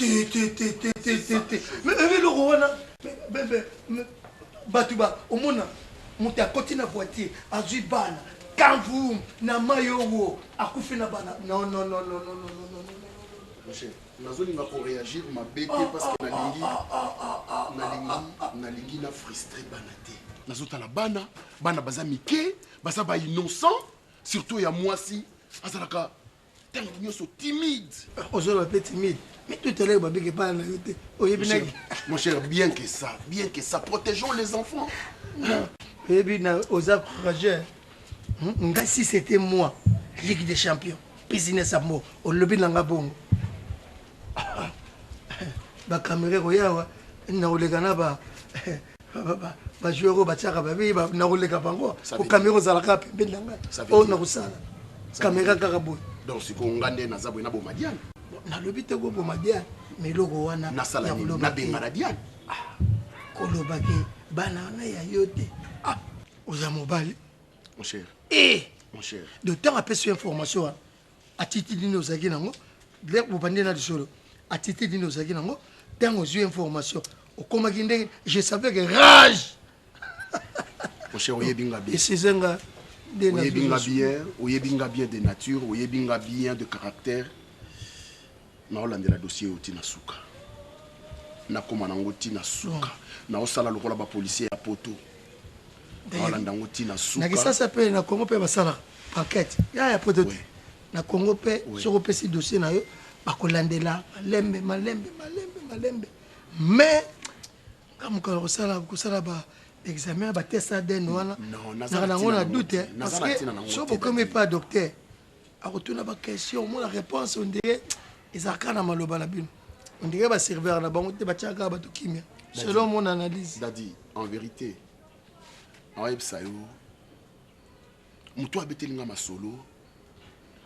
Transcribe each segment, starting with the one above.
Te te te te te te te. Mais eloko wana bato ba omona moto akoti na voiture azwi bana kanvu na mai owo akufi na bana non non non non non non non non. Nazolinga ko réagir mabe te parce que nalingi nalingi nalingi na frustrer bana te. Nazotala bana, bana baza mike, baza ba innocent, surtout ya mwasi azalaka ntango nyonso timide. Ozoloba mpe timide mais tout à l'heure babiki bana na yo te oyebi na mon cher bien que ça bien que ça protégeons les enfants. Oyebi na oza courageux nga si c'était moi ligue des champions business ya mo olobi na nga bongo bakamera ekoyawa nakoleka na ba bajoueur oyo batiaka babi nakoleka bango po kamera ozalaka pembeni na ngai oyo nakosala kamera kaka boye. Donc sikoyo nga nde naza boye naboma Diane? Nalobi te koboma Diane, mais eloko wana nasala nini? Nabengana Diane? Koloba ke bana wana ya yo te, oza mobali mon cher. Eh mon cher, de ntango apesi yo information wana, attitude nini ozalaki nango? Bobandi na lisolo, attitude nini ozalaki nango ntango ozwi information? Okomaki ndenge je savais que rage. Mon cher, oyebi nga bien. Esize nga. Oyebi nga bien, oyebi nga bien de nature, oyebi nga bien de caractère. Naolandela dossier oyo ntina suka, nakóma nango ntina suka, naosala lokola bapolisier ya poto, naolanda yango ntina suka. Na Kisasa mpe na Congo mpe basalaka enquête ya poto te. Na Congo mpe soki opesi dossier na yo, bakolandela malembe malembe malembe malembe. Mais nga mokolo kosala kosala ba examen, ba test ADN wana, naka nango na doute, parce que soki bokomi epa docteur, akotuna ba question, omona réponse ondire ezalaka na maloba na bino, ondire baserveur na bango te, batiaka kaka bato kimia, selon mon analyse. Dadi, en vérité naoyebisa yo, moto abeteli nga masolo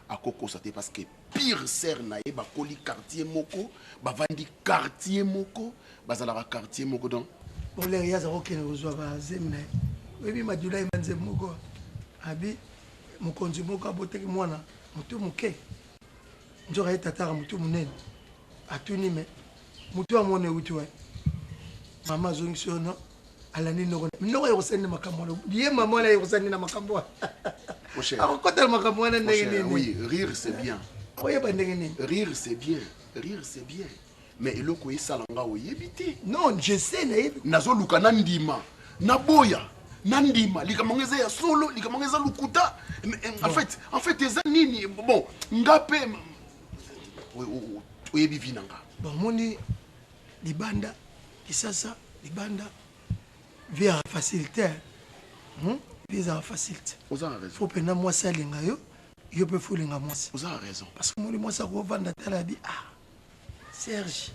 akokosa te, parce que pire sœur na ye, bakoli quartier moko, bavandi quartier moko, bazalaka quartier moko, donc olere ye aza kokende kozwa bazemi na ye. Oyebi Madula yeba nzembo moko abi mokonzi moko abotaki mwana motu moke, nzoka ye tataka motu monene. Atuni me motu amona euti wapi? Mama azongisi yo no alandi noko noko ya kosali na makambo wana. Ye mama wana ya kosali na makambo wana, akokotala makambo wana ndenge nini? Oui, rire c'est bien. Oyeba ndenge nini? Rire c'est bien, rire c'est bien, mais eloko esala nga oyebi te. Non, je sais, nayebi. Nazoluka na ndima, naboya nandima likambo yango eza ya solo, likambo yango eza lokuta. En fait eza nini? Bon, nga mpe oyebi vie na nga. Bon, omoni libanda Kisasa, libanda vie ya facilité, vie ezaka facile te. Oza na raison. Faut mpena mwasi alinga yo, yo mpe faut olinga mwasi. Oza na raison. Parce que omoni mwasi akovanda tala abi ah Serge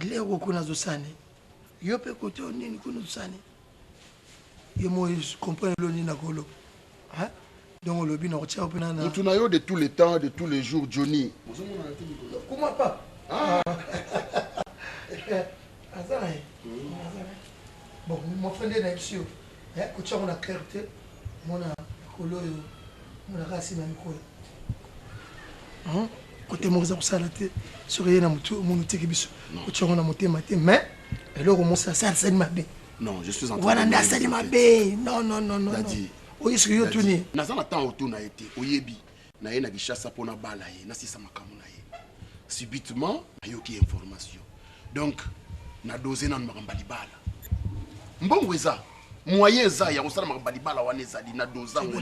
lero kuna azosani yo mpe kote oyo nini kuna ozosani yo mo comprendre elo nini nakoloba. Donc olobi na kotia mpe na mutu na yo de tous les temps, de tous les jours, Johnny. Ozomonana te mikolo. Kuma pa aza na ye. Bon, mon frère, nde nayebi yo kotia ngo na cœur te. Mona mikolo oyo monaka nsima ya mikolo kote moko eza kosala te. Soki ye na motu omoni otiki biso, kotia ngo na motema te. Mais eloko mosi asali mabe. Non, je suis en train wana nde asali mabe. Non, non, non, non. Dadi. Oyo soki yo tuni. Naza na temps otuna ye te. Oyebi na ye na Kinshasa mpo nabala ye, nasisa makambo na ye. Subitement nayoki information, donc nadose nanu makambo ya libala. Mbongo eza, moyen eza ya kosala makambo ya libala wana ezali na dozango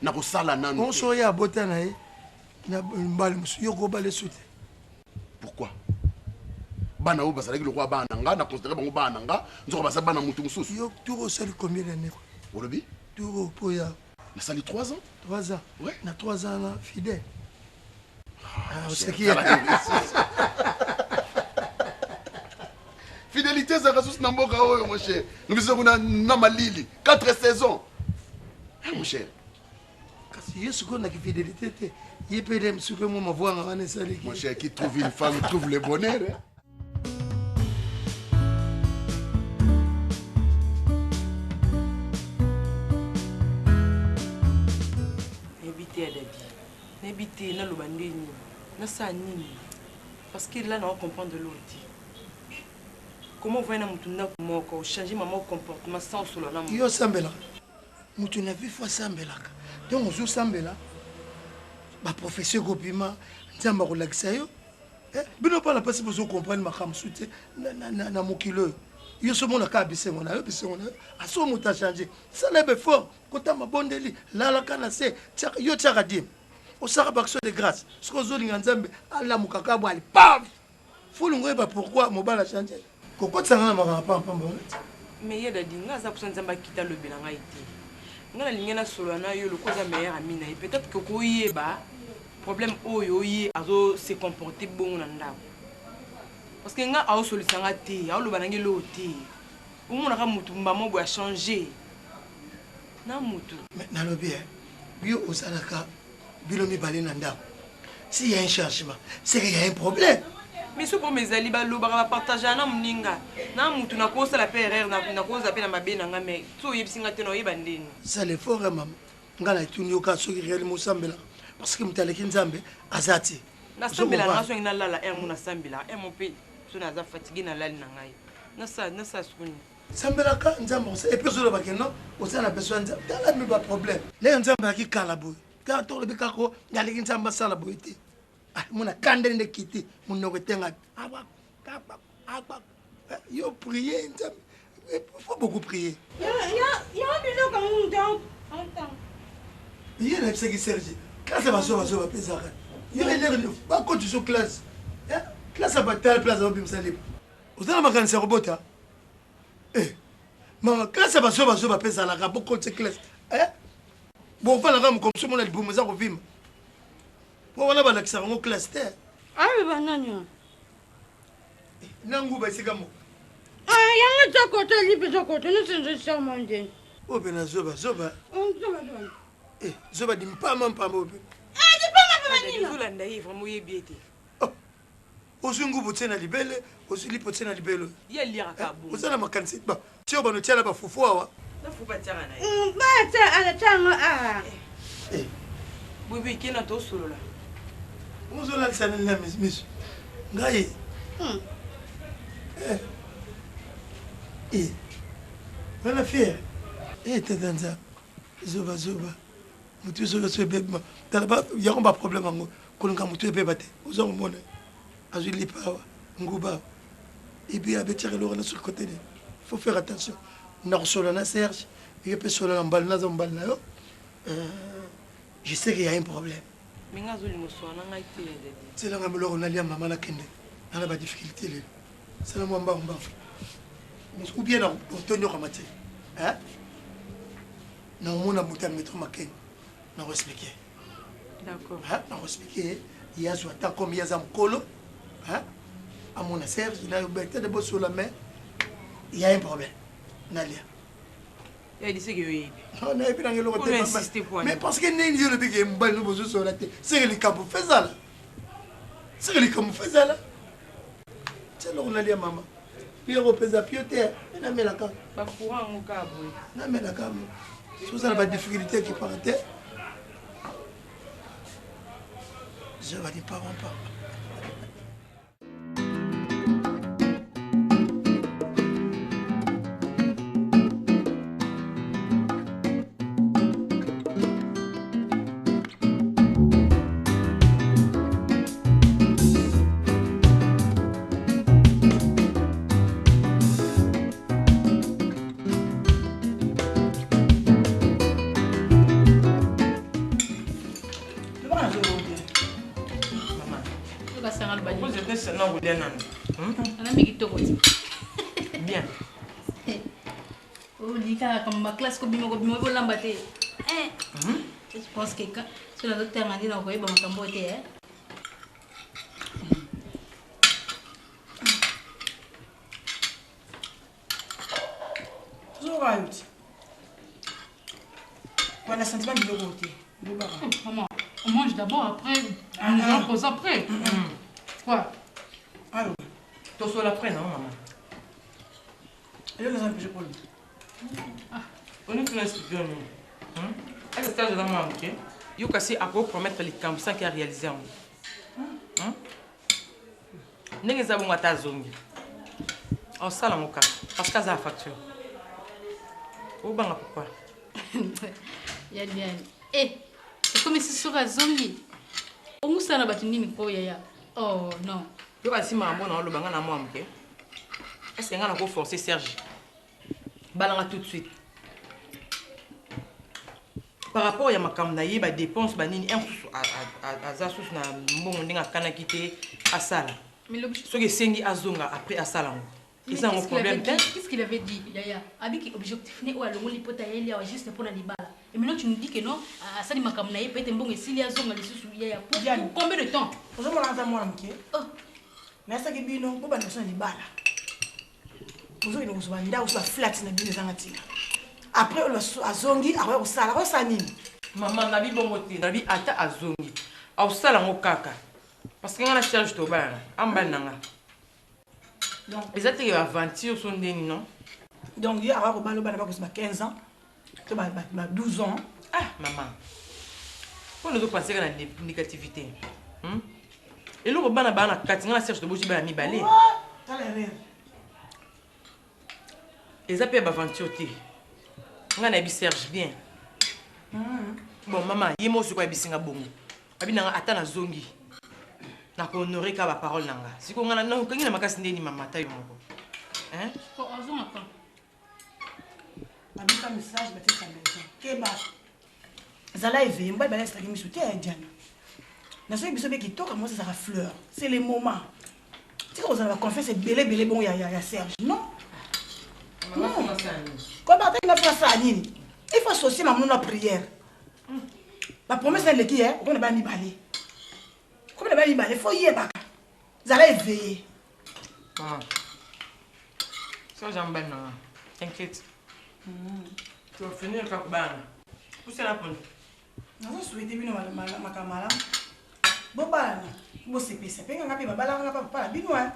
nakosala nanu. Onso oyo abota na ye na mbala mosusu, yo kobala esu te. Pourquoi? Bana oyo bazalaki lokola bana na nga, na considéré bango bana na nga, nzoka baza bana motu mosusu. Yo tour osali combien d'année? Olobi? Tour mpo ya nasali 3 ans. 3 ans? Ouais. Na 3 ans na fidèle oseki. Fidélité ezalaka susu na mboka oyo, mon cher. Biso kuna na malili 4 saisons, mon cher. Kasi ye sikoyo na kifidélité te, ye mpe nde sikoyo mwa mavwanga wana esaliki. Mon cher, qui trouve une femme trouve le bonheur, hein? Nayebi te ya Dadi, nayebi te naloba nde nini, nasala nini. Parce que là, on comprendre l'autre. Comment voyez na mutu ndako moko changer maman comportement sans solo na yo sambela mutu na vie faut sambelaka donc ozo sambela ba professeur kopima nzambe akolakisa yo eh, bino mpana mpasi bozo comprendre makambo mosusu te na mokili oyo yo so omona kaka bisengo na yo bisengo na yo aso moto achange sala ye befort kota mabondeli lalaka na se yo tiaka dime osaka baaction de grâce soki ozolinga nzambe alamuka kaka bwale paf folingo oyeba pourquoi mobali achange kokotisa nga na makambo pampamba wana te mais ye dadi nga aza mposa nzambe akita alobela ngai te nga nalingi nasolola na yo lokola oza meilleur ami na ye peut-être que koyeba problème oyo ye azo se comporter bongo na ndako parce que nga aosolisa nga te aoloba na ngai eloko te omonaka motu mbama boye achange na motu nalobi eh, yo ozalaka bino mibale na ndako s'il y a un changement c'est qu'il y a un problème mais soki problème ezali balobaka bapartageaka na moninga na motu nakosala mpe erreur nakozala mpe na mabe na ngai mais so oyebisi ngai te na oyeba ndeni sala effort ya mama ngai natuni yo kaka soki réel mosambelaka parce que moto aleki nzambe aza te nasambela ngai soki nalala heure mo nasambela heure mo mpe so naza fatigue nalali na ngai nasala sukuni sambelaka nzambe epuis ozoloba ke non oza na besoin nzambe tala mi baproblème lelo nzambe ayaki kala boye kaka tolobi kaka o naleki nzambe asala boye te ah, mona kanda nde kiti monoko etengami eh, yo prie nzambe eh, faut beaucoup prier ye nayebisaki serge classe ya bazoba bazoba mpe ezalaka yo elere bakoti so classe eh, classe ya batala place abimisa libre oza na makanisi ya kobota eh, mama classe ya bazoba bazoba mpe ezalaka bokoti classe eh? bofandaka mokomso mona libumu eza kovimba po wana balakisaka yango classe te aloba nani wana eh, na nguba esika moko ah, yango eza koto lipe eza koto nyonso ezosama nde oyo mpe na zoba zoba oh, eh, zoba dimpama mpamba oyo mpe eh, ozolanda ye vraiment oyebi ye te oh, ozwi ngubu otie na libele ozwi lipo otie na libele ye aliaka bongo oza na makanisi tio bano tia na bafufu awa na fufu atiaka na ye mm, batia alatia yango awa eh. bobi kena tosolola ozolalisa nini na miso ngai hmm. eh. eh. wana fiere eh, tata nzambe zoba zoba motu soki so ebeba tala yango baproblème yango kolinga motu ebeba te oza komona azwi lipa awa nguba awa epuis abetiaka eloko na soki kote nini faut faire attention nakosolola na serge yo mpe solola na mobali naza mobali na yo euh, je sais qu'il y a un problème mais nga azolinga osolola na ngai te tiela ngai biloko nalia mama nakende na na badifficulté lelo sala mwa mbangu mbangu ou bien tonyokama te nakomona moto ya metro makeni nakoexplike nakoexplike ye azwa temps comme ye aza mokolo amona serge na bete de bosola mais il y a un problème nalia nayebi nanga eloko te mais parce que ndenge yo olobi ke mobali no bozosola te seke likambo fezala seke likambo fezala tia eloko nalia mama Pierre opeza pio te namelaka namelaka sozala badifficulté ekipaka te zoba lipamapama Alambi kitoko ti. Bien. Olikaka kama ba classe kobima kobima bolamba te. Eh. Je pense que soki nazotanga nde nakoyeba makambo oyo te eh. Tozoyoka yo ti. Wana sentiment biloko te. Maman, on mange d'abord après, ah, nous allons causer après. Quoi? Allô. Tosola après non maman. Eloko eza mpe polo. Ah, oni tuna studio nini? Est-ce que aza mwana moke? Yo kasi ako promettre likambo sans qu'il a réalisé yango. Ndenge eza bongo ata azongi. Osala yango kaka parce que aza na facture. Obanga pourquoi? Ya Diane. Eh, ekomi si soki azongi. Ongusana bato nini ko yaya? Oh non. Yo kasi makambo na oloba nga na mwa moke. Est-ce que nga nako forcer Serge? Balanga tout de suite. Par rapport ya makambo na ye ba dépenses ba nini un mosusu aza susu na mbongo ndenge akanaki te asala. Soki esengi azonga après asala yango. Eza yango problème te. Qu'est-ce qu'il avait dit Yaya Abiki objectif ne oyo alongoli pota ya Elia juste pour na libala. Et maintenant tu nous dis que non, asali makambo na ye peut-être mbongo esili azonga lisusu Yaya pour combien de temps? Ozomona aza mwana moke. Oh. Nayesaki bino bobanda biso na libala. Bozokende kozwa bandako so baflat na bino ezanga ntina. Après oyo azongi akoya kosala akosala nini? Mama nabi bongo te, nabi ata azongi akosala yango kaka parce que nga na Serge tobalana ambali na nga. Donc eza te aventure so ndeni non? Donc ye akoya kobala bana bakozwa ba 15 ans to ba 12 ans. Ah mama, mpo nazo penser na négativité. Eloko bana bana kati nga na Serge tobosi bana mibale. Tala erreur. Eza pe aventure te. Nga nayebi Serge bien. Bon mama, ye moko sikoyo ayebisi nga bongo. Abi nanga ata nazongi. Nako honorer ka ba parole nanga. Sikoyo nga na okangi na makasi ndeni mama ata yo moko. Hein? Ko ozonga quand? Babika message batisa maison. Keba. Zala éveillé, mobali balakisaki miso te ya Diana. Nasoki biso mpe kitoko mwasi ezalaka fleur. C'est le moment. Tika kozala ba confiance ebele ebele bongo ya, ya, ya Serge. Non. Non. Koba ataki na funa sala nini? Il faut associer maman na prière. Ba promesse na leki eh, okona ba mibale. Okona ba mibale, faut yebaka. Zala éveillé. Maman. Serge ambali na nga. T'inquiète. Tu vas finir kaka bana. Pousse la pointe. Nazo souhaiter bino makambo malamu. Bobalana, bosepesa. Mpe nga mpe babalaka nga papa na bino hein.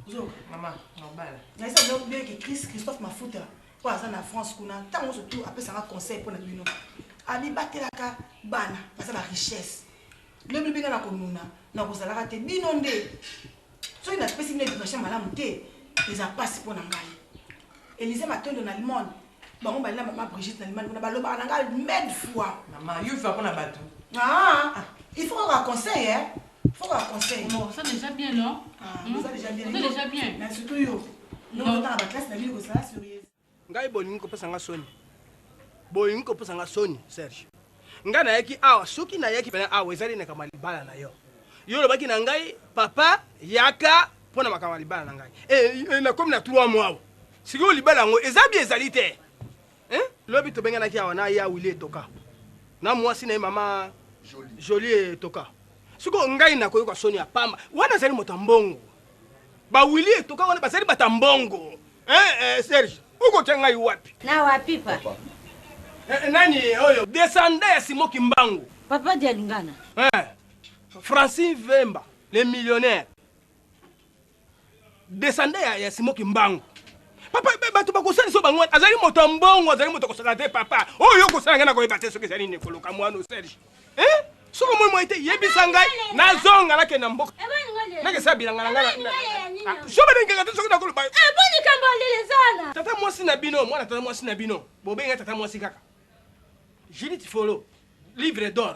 Ozoyoka? Mama, nabala. Nayesa bino bien que Chris Christophe Mafuta oyo aza na France kuna ntango nyonso tu apesaka conseil mpo na bino. Abibatelaka bana baza ba richesse. Lobi lobi nga na konuna na kozalaka te bino nde soki napesi bino education malamu te eza mpasi mpo na ngai. Elise Matondo na Allemagne bango bali na mama Brigitte na Allemagne kuna balobaka na ngai maintes fois. Mama, yo fa mpona bato. Ah, il faut kaka conseil hein. Il faut kaka conseil. Bon, ça déjà bien non? Ah, ça déjà bien. Ça déjà bien. Mais surtout yo. Non, dans la classe na bino kosala sérieuse. Ngai bolingi kopesa nga soni. Bolingi kopesa nga soni, Serge. Ngai nayaki awa, soki nayaki pena awa ezali na kama libala na yo. Yo olobaki na ngai, papa, yaka mpo na makambo ya libala na ngai. Eh, eh, nakomi na 3 mois awa. Sikoyo libala yango eza bien ezali te. Hein? Lobi tobenganaki awa na ya Willy Etoka. Na mwasi na ye mama Jolie Etoka. Sikoyo ngai nakoyoka soni ya pamba. Wana azali moto ya mbongo. Ba Willy Etoka wana bazali bato ya mbongo. Hein, eh, Serge, okotia ngai wapi? Na wapi pa? Eh, nani oyo? Descendant ya Simon Kimbangu. Papa Dialungana. Eh, Francine Vemba, le millionnaire. Descendant ya, ya Simon Kimbangu. Papa, bato bakosala so bango azali moto ya mbongo, azali moto akosaka te papa. Oyo okosala ngai nakoyeba te soki ezali nini koluka mwana Serge. Eh? Soki omoni moi te yebisa ngai nazonga nakende na mboka. Nakesala bilanga na ngai. Soki nalingaka te soki nakoloba. Tata mwasi na bino, mwana tata mwasi na bino. Bobenga tata mwasi kaka. Judith Folo, livre d'or.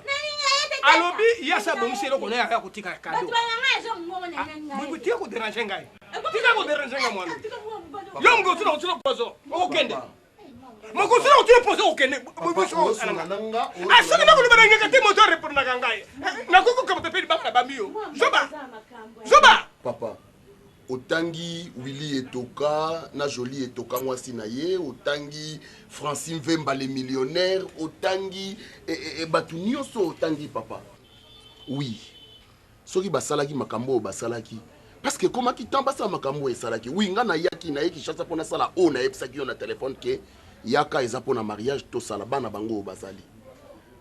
Alobi ye asi abongisi eloko na ye aya kotika ya cadeau. Tika koderange ngai. Tika koderange ngai mwana. Yo mokosi na kotina pozo, okokende. Mokosi na kotina pozo okokende. Soki nakoloba na ngeka te moto arepondaka ngai. Nakoki kokamata mpe libanga na bambi yo. Zoba. Zoba. Papa, otangi Willy Etoka na Jolie Etoka mwasi na ye, otangi Francine Vemba le millionnaire, otangi bato nyonso otangi papa. Oui. Soki basalaki makambo oyo basalaki parce que ekomaki temps basala makambo oyo esalaki. Oui, nga nayaki naye Kinshasa mpo nasala oyo nayebisaki yo na telefone ke yaka eza mpo na mariage tosala bana bango oyo bazali.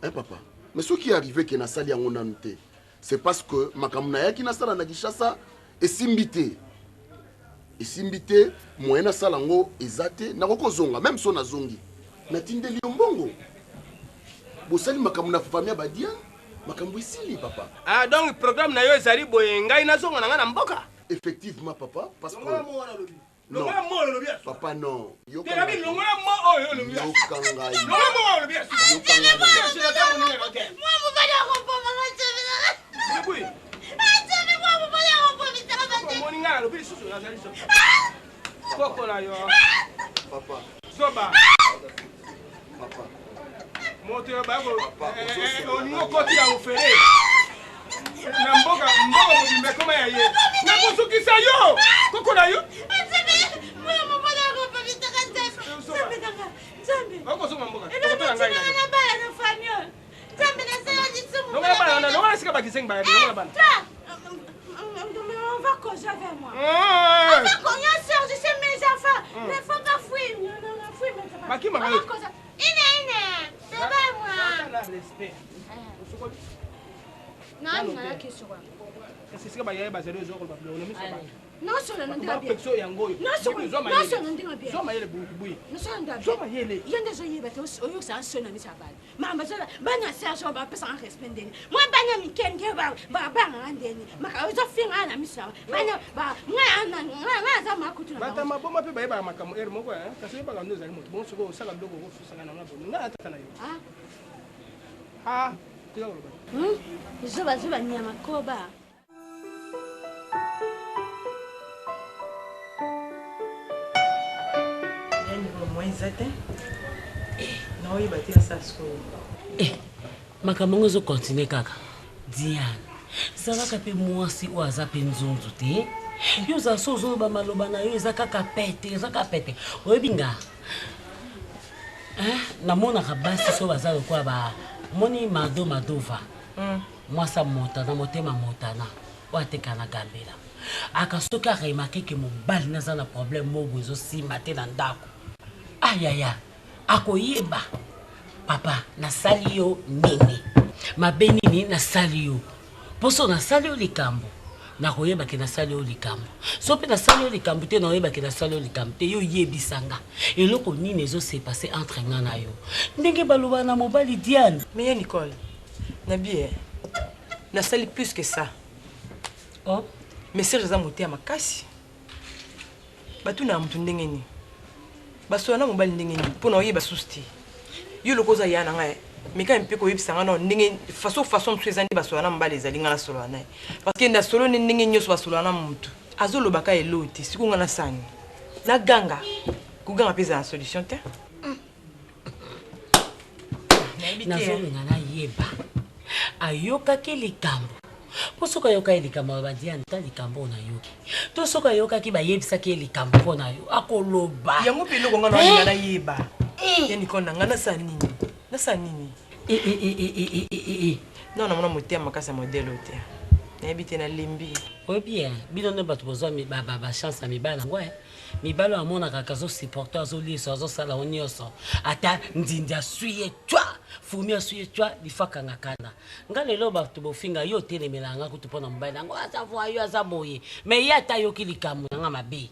Hein papa? Mais soki arrivé ke nasali yango nanu te, c'est parce que makambo nayaki nasala na Kinshasa esimbi te. Esimbi te, moyen nasala yango eza te, nakoki kozonga même so nazongi. Natindeli yo mbongo. Bosali makambo na famille ya Badiane, makambo esili papa. Ah donc programme na yo ezali boye ngai nazonga na ngai na mboka. Effectivement, papa, parce que. Longola mo wana olobi. Non. Longola mo oyo olobi ya suka. Papa, non. Yoka Te nabi ngai. longola mo oyo olobi ya Yoka ngai. Longola mo oyo olobi ya suka. Yoka ngai. Serge, naza moninga na yo te. Deboui. Omoni ngai nalobi lisusu nazali zoba. Koko na yo. Papa. Zoba. Papa. Moto yo bako olingi okoti ya ofele na mboka mboka mobimba ekoma ya ye nakosukisa yo koko na yo okozonga mboka tokotala ngai longola bana wana longola esika bakisengi bayabi longola bana On va causer avec moi. Ah. On va cogner sur je sais mes enfants. Ne faut pas fuir. Non, non, non, fuis maintenant. Bakima On va yo. causer. Ine, ine. C'est pas moi. Na respect osokoli Non, non, la question. kasi esika bayaye bazali ozokoloba biloko na miso ya bato Non, sur le nom de la bière. bapekisa oyo yango oyo Non, sur le Zwa non, mayele. sur le nom de la bière. Zwa mayele buyi Zwa mayele. Yo nde ozoyeba te oyokisaka soni na miso ya bana makambo azola bana serge oyo bapesaka respect ndeni mwa bana mike mike babangaka ndeni maka ozofingaka na miso ya bana ngai aza makutu na bato bango. ya maboma mpe bayebaka makambo ere moko eh, kasi oyebaka nde ozali moto bongo soki osala biloko okofusaka na nga bomi ngai atata na yo Ah, tika koloba Hmm? Zoba zoba nyama koba. Moyen eza te naoyeba te asala sikoyo. Makambo yango ezokontinue kaka. Diane, zalaka mpe mwasi oyo aza mpe nzunzu te. Yo ozala so ozoloba maloba na yo eza kaka pete, eza kaka pete. Oyebi nga, hein, namonaka basi so baza lokola ba moni mado madova, mwasi ya motana, motema motana, oyo ateka na gambela. Aka soki aremarke ke mobali naza na problème moko ezosimba te na ndako, ayaya, akoyeba papa nasali yo nini, mabe nini nasali yo, mposo nasali yo likambo, nakoyeba ke nasali yo likambo. So mpe nasali yo likambo te, nakoyeba ke nasali yo likambo te. Yo yebisanga eloko nini ezose passe entre nga na yo, ndenge baloba na mobali. Diane. Mais ya Nicole, nabi eh, nasali plus que ça. Oh. Mais Serge aza motema makasi. Batuna ya motu ndenge nini, basola na mobali ndenge nini, mpo na oyeba susu te. Yo loko oza ya na ngai, meka mpe koyebisa ngai nao ndenge façon façon mosusu eza nde basola na mobali. Ezali ngai nasolola na ye parce que nasolo nde ndenge nyonso basolola na motu, azolobaka elo te. Sikoyo ngai nasani naganga, koganga mpe ezala na solution te. Nayebi te, eh. Nazolinga nayeba ayokaki likambo, mpo soki ayokaki likambo, aloba: Diane, ta likambo oyo nayoki. To soki ayokaki, bayebisaki ye likambo mpo na yo, akoloba. Yango mpe eloko ngai naolinga nayeba ya Nicole na ngai, nasala nini, nasala nini? Non, namona motema makasi ya modele oyo te, nayebi te, nalembi. Oyebi eh, bino nde bato bozwa bachance ya mibali yango eh. Mibali oyo amonaka azosupporte, azolisa, azosala o nyonso, ata ndindi aswi ye twa, fumi aswi ye twa, lifo akanga kanda. Nga lelo bato bofinga yo, otelemela nga kutu mpo na mobali yango aza voyo, aza boye, mais ye ata ayoki likambo na nga mabe,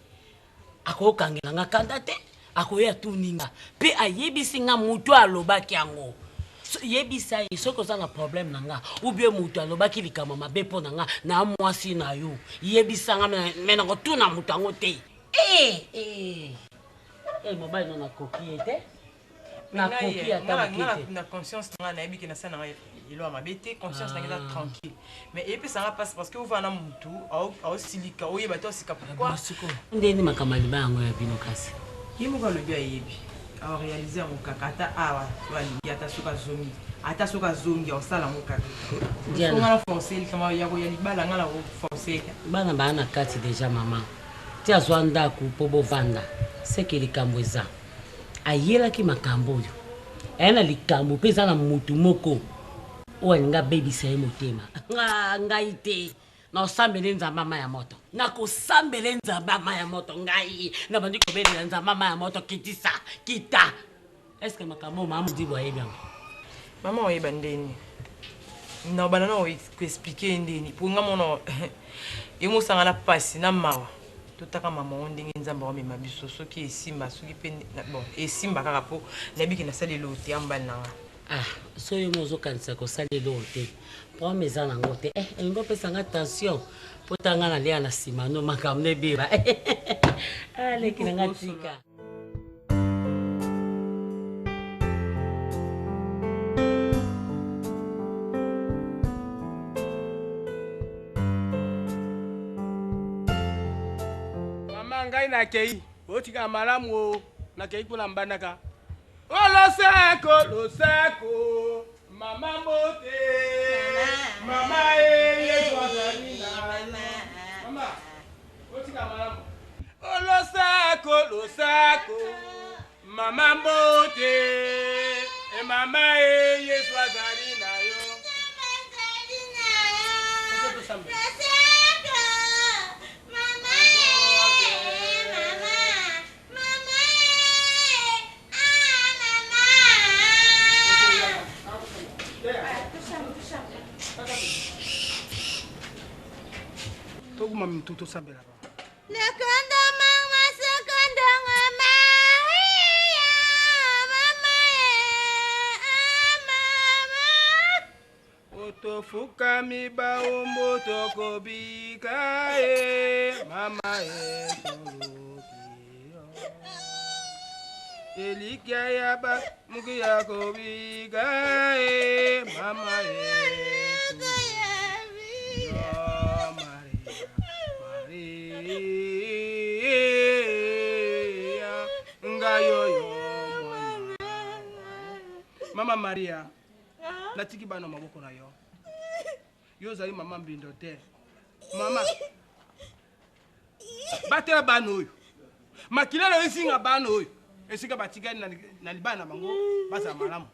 akokangela nga kanda te, akoya atuni nga mpe ayebisi nga motu alobaki yango. Yebisa ye soki oza na problème na nga ou bien moto alobaki likambo mabe mpo na nga na mwasi na yo, yebisa nga, me nakotuna moto yango te. Eh, eh. Eh, mobali no nakoki ye te, nakoki ata moke te. Na conscience na ngai nayebi ke nasala na ngai elo ya mabe te, conscience na ngai eza Ah. tranquille, mais eyepesanga mpasi parce que ovanda na mutu aosilika, oyeba te osika pourquoi. Ndeni makambo ya libala yango ya bino kasi? Ye moko alobi ayebi, aoréalise yango kaka ata awa so alingi, ata soki azongi, ata soki azongi aosala yango kaka. Diana. Nga na force likambo ya koya libala, nga na koforce te. Bana baa na kati deja, mama ti azwa ndako mpo bovanda, seke likambo eza ayelaki makambo oyo aya na likambo mpe eza na motu moko oyo alingi abebisa ye motema. Nga ngai te, naosambele Nzambe ama ya moto, nakosambele Nzambe ama ya moto. Ngai nabandi kobelela Nzambe ama ya moto, kitisa kita. Est-ce makambo oyo mama Modibo ayebi yango? Mama oyeba ndeni na banda na koexpliquer ye ndeni, mpo nga mona ye mosanga na mpasi na mawa. Totaka mama ngo ndenge Nzambe aomema biso, soki esimba, soki mpe bon, esimba kaka, mpo nayebi ke nasali eloko te ya mobali na nga. Ah, so yo mo ozokanisa kosala eloko te. Problème eza nango te. Eh, elingi opesa nga tension. Po ta nga nalia na nsima no makambo nebeba. Ah, leki na nga tika. Mama ngai nakei botika malamu o nakei kuna mbandaka o loseko loseko mama mbote mama e yesu azali na mama botika malamu o loseko loseko mama mbote e mama e yesu azali na yo tokuma mitu tosambela Otofukami baombo tokobika e mama e toluki yo elikya ya ba muki ya kobika e mama e toluki yo Maria Maria ngai oyo mwana mama Maria natiki bana maboko na yo yo ozali mama mbindo te mama batela bana oyo makila na yo ezinga bana oyo esika batikali na libala na bango bazala malamu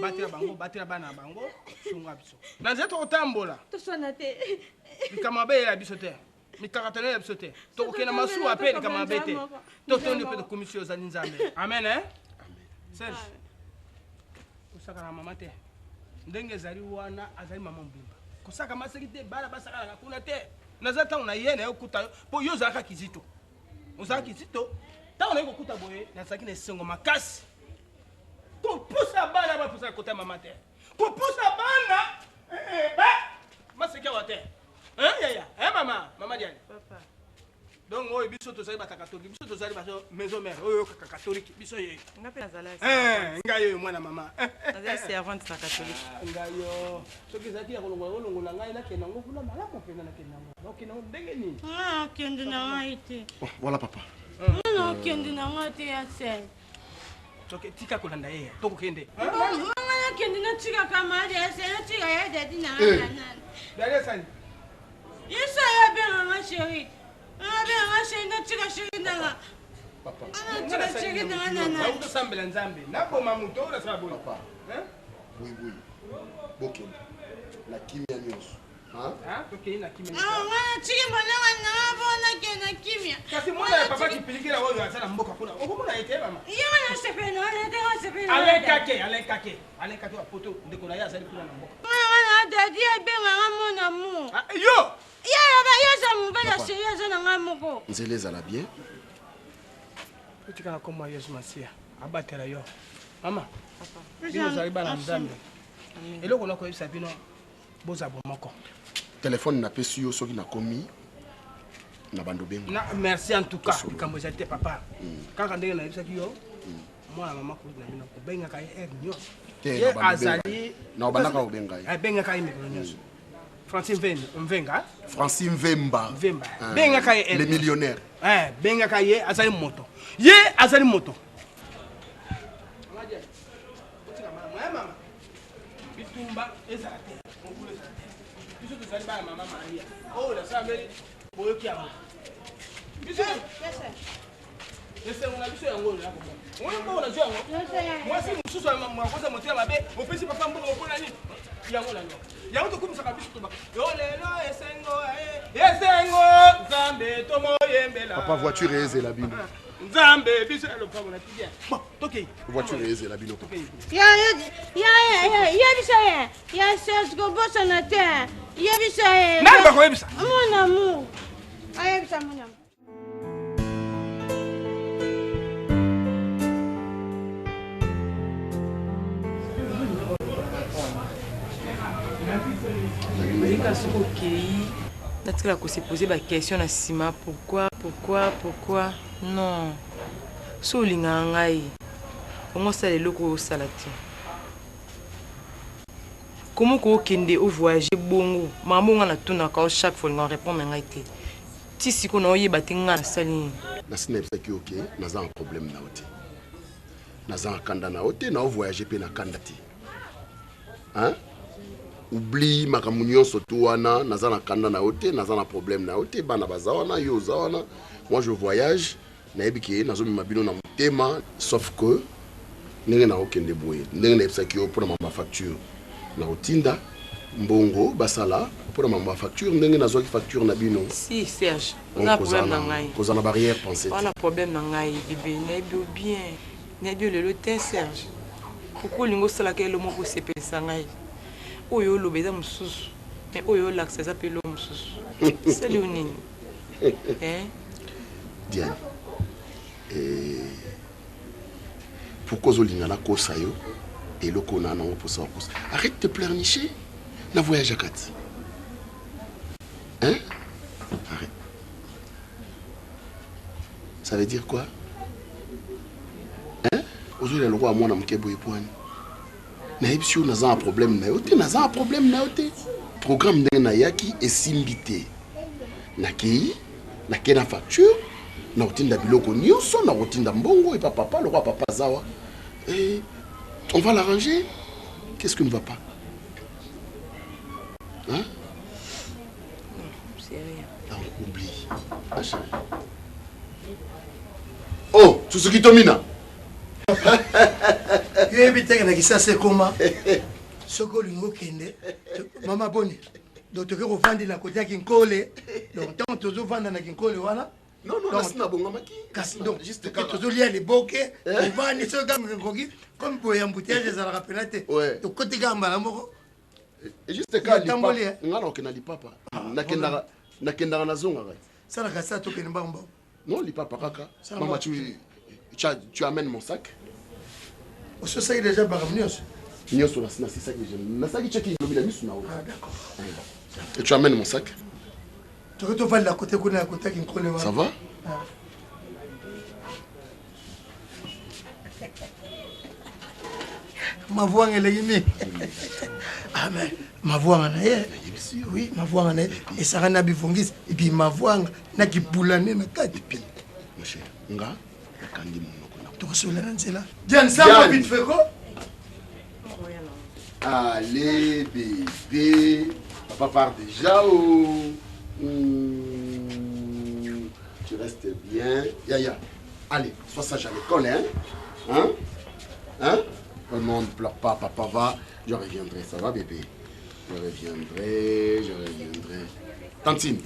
batela bango batela bana na bango sunga biso na nzela tokotambola likambo mabe eyela biso te mikakatano ya biso te tokokenda masuwa mpe likambo mabe te totondi mpe tokumisi yo ozali nzambe amen eh? Serge kosaka na mama te ndenge ezali wana azali mama mobimba kosaka maseki te bana basakanaka kuna te naza ntango na ye na ye okuta yo mpo yo ozalaka kizito ozalaka kizito ntango naye kokuta boye nazalaki na esengo makasi kopusa bana bapusa kota mama te kopusa bana eh, eh, ba maseki awa te Hein, yaya hein, mama mama Diane papa donc oyo biso tozali bata katolike biso tozali bato maison mère oyo kaka katolike biso ye nga mpe nazala eh, ngai oyo mwana mama nazali servante na katolike ah, ngai yo soki ezalaki ya kolongola olongola ngai nakende yango kuna malamu mpenza nakende yango nakende yango ndenge nini nakende na ngai te voilà papa nakende na ngai te ya sel tika kolanda ye tokokende nga nakende natika camarade ya se natika ya dadi na nga na nani dadi asani yesu aye abenganga sheri abenganga sheri natika sheri nanga natika sheri nanga na nani tosambela nzambe naboma moto oyo nasala boye papa boyiboyi bokende na kimia nyonso tokei na kimia nga natiki molonga nanga mpo nakende na kimia kasi mwana ya papa kipilikila oyo aza na mboka kuna okomona ye te mama ye wana osepele na wana te osepele alain kake alain kake alain kake wa poto ndeko na ye azali kuna na mboka mwana wana dadi abenganga mon amour yo ye aloba yo oza mobali ya sheri aza na ngai moko nzela ezala bien otika na kombo ya yesu masiya abatela yo mama bino ozali bana nzambe eloko nakoyebisa bino boza bomoko telefone napesi yo soki nakomi na bando benga na merci en tout cas likambo ezali te papa mm. kaka ndenge nayebisaki yo mm. mwana mama kulutu na bino kobengaka ye heure nyonso ye azali na obandaka kobenga ye abengaka ye mikolo nyonso mm. Francis Mvenga. Francis Mvemba. Mvemba. Ah, bengaka ye. Le millionnaire. Eh, bengaka ye azali moto. Ye azali moto. Bitumba ezala te. Mobulu ezala te. Biso tozali bana mama Maria. Oyo nasambeli boyoki yango. Biso esengo na biso yango oyo nakomona. Oyo mbongo nazwi yango. Mwasi mosusu akoza motema mabe, opesi papa mbongo mpona nini? Yango na yango. Yango tokumisaka biso tobaka. Yo lelo esengo esengo Nzambe tomoyembela. Papa voiture ezela bino. Nzambe biso ya lopango na tibia. Bon, tokei. Voiture ezela bino papa. Ya ya ya yebisa ye ya Serge kobosana te yebisa ye. Nani bakoyebisa? Mon amour. Ayebisa mon amour. kaka soki okei natikala kose pose baquestion na nsima pourquoi pourquoi pourquoi non so olingaka ngai ongo osala eloko oyo osala te komo kookende ovoyage bongo makambo ngai natunaka o chaque fois olinga répondre ngai te ti sikoyo naoyeba te ngai nasali nini nasi nayebisaki yo ke naza na problème na yo te naza na kanda na yo te naovoyage mpe na kanda te hein? oublie makambo nyonso tu wana naza na kanda na yo te naza na problème na yo te bana baza wana yo oza wana moi je voyage nayebi ke nazomema bino na motema sauf que ndenge nakokende boye ndenge nayebisaki yo mpona mambo ya facture nakotinda mbongo basala mpona mambo ya facture ndenge nazwaki facture na bino si serge oza problème na ngai kozala na barrière pensée wana problème na ngai bebe nayebi yo bien nayebi yo lelo te serge pourkoi olingi osalaka elo moko osepelisa ngai oyo oloba eza mosusu mais oyo olakisa eza mpe elo mosusu esali yo nini eh? Diane eh, pourquoi ozolinga nakosa yo eloko na nango mposa wakosa arrête de pleurnicher na voyage akati hein arrête ça veut dire quoi hein ozolela lokola mwana moke boye pwani nayebisi yo naza na problème na yo te naza na problème na yo te programme ndenge nayaki esimbi te nakei nakei na facture nakotinda biloko nyonso nakotinda mbongo epa papa lokola papa azawa et on va l'arranger qu'est-ce qui ne va pas hein? C'est rien. Donc, oublie. Ah, chérie. Oh, Suzuki Tomina. Yoyebi teke na kisasa ekoma soki olingi okende mama boni donc tokoki kovandela kote ya kinkole donc ntango tozovanda na kinkole wana kasi donc tozolia liboke ovandi soki kaka ekoki comme boye ya embouteillage ezalaka mpena te tokoti kaka mbala moko juste kaka nga nakokenda lipapa nakendaka nakendaka nazongaka salaka sa tokende mbango mbango non lipapa kaka mama tu, tu, tu amènes mon sac ososaki déjà makambo nyonso nyonso nasisaki déjà nasalaki cheki lobi na misu na yo ah, et tu amènes mon sac toki tovandela kote kuna ya kotaki nkole wana ça va ah. mavuanga eleki mingi amen ah, mavuanga na ye oui mavuanga na ye esaka na bivongisi epuis mavuanga na kibulane na kati nga nakangi monoko na tokosola na nzela diane sango vite fait ko Allez bébé, papa part déjà oh. Mmh, tu restes bien. Yaya, allez, sois sage à l'école, hein? Hein? Hein? Oh non, ne pleure pas, papa va. Je reviendrai, ça va bébé? Je reviendrai, je reviendrai. Tantine,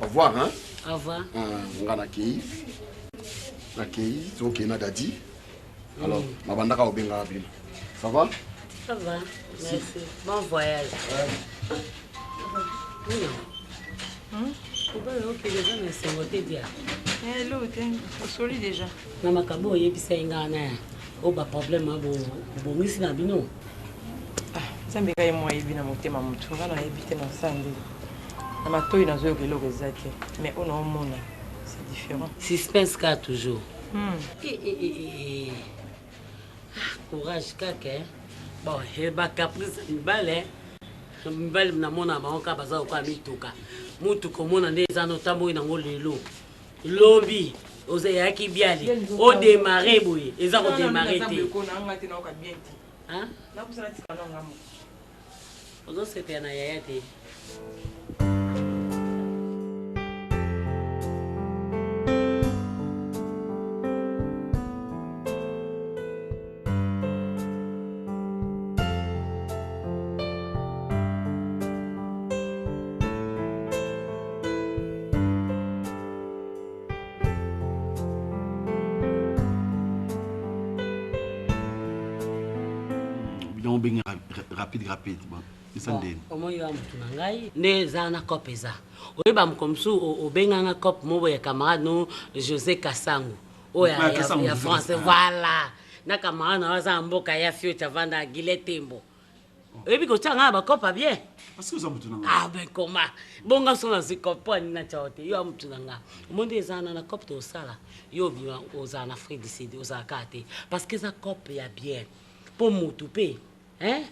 au revoir, hein? Au revoir. Nga nakei. Nakei, tokei na dadi. Alors, nabandaka obengaka bino. Ça va? Ça va, merci. Bon voyage. Mobali okende eza na esengo te dia. Hello te, osoli déjà. Na makambo oyebisa ye ngai na oyo baproblème bobongisi na bino. Nzambe kaka ye moko ayebi na motema motu ngai nayebi te nasala nde na matoi nazoyoka eloko eza te mais oyo naomona c'est différent. Suspense kaka toujours. Eh, eh, eh, eh. Ah, courage kaka eh. Bon, eh, ba caprice mibale eh. Mibali namona bango kaka baza lokola mituka. Mutuka omona nde eza notamboli nango lelo. Lobi oza eyaki biali odemare boye eza kodemare te. Hein? Ozosepela na yaya te. Donc obengi rapide rapide bon eza ndeni omoi yo ya motu na ngai nde eza na cope eza oyeba moko mosusu obenga nga cope moko ya camarade no josé kasango oyo ya français voilà na camarade na yo aza na mboka ya fioti avanda gile tembo. Oyebi kotia nga na bakopa bien. Parce que oza mutu na nga. Ah ben comment? Bonga so na ziko po ani na tshao te. Yo mutu na nga. Omondi eza na na cope to sala. Yo bima oza na Afrique du Sud, oza ka te. Parce que eza cope ya bien. Po mutu pe, hein?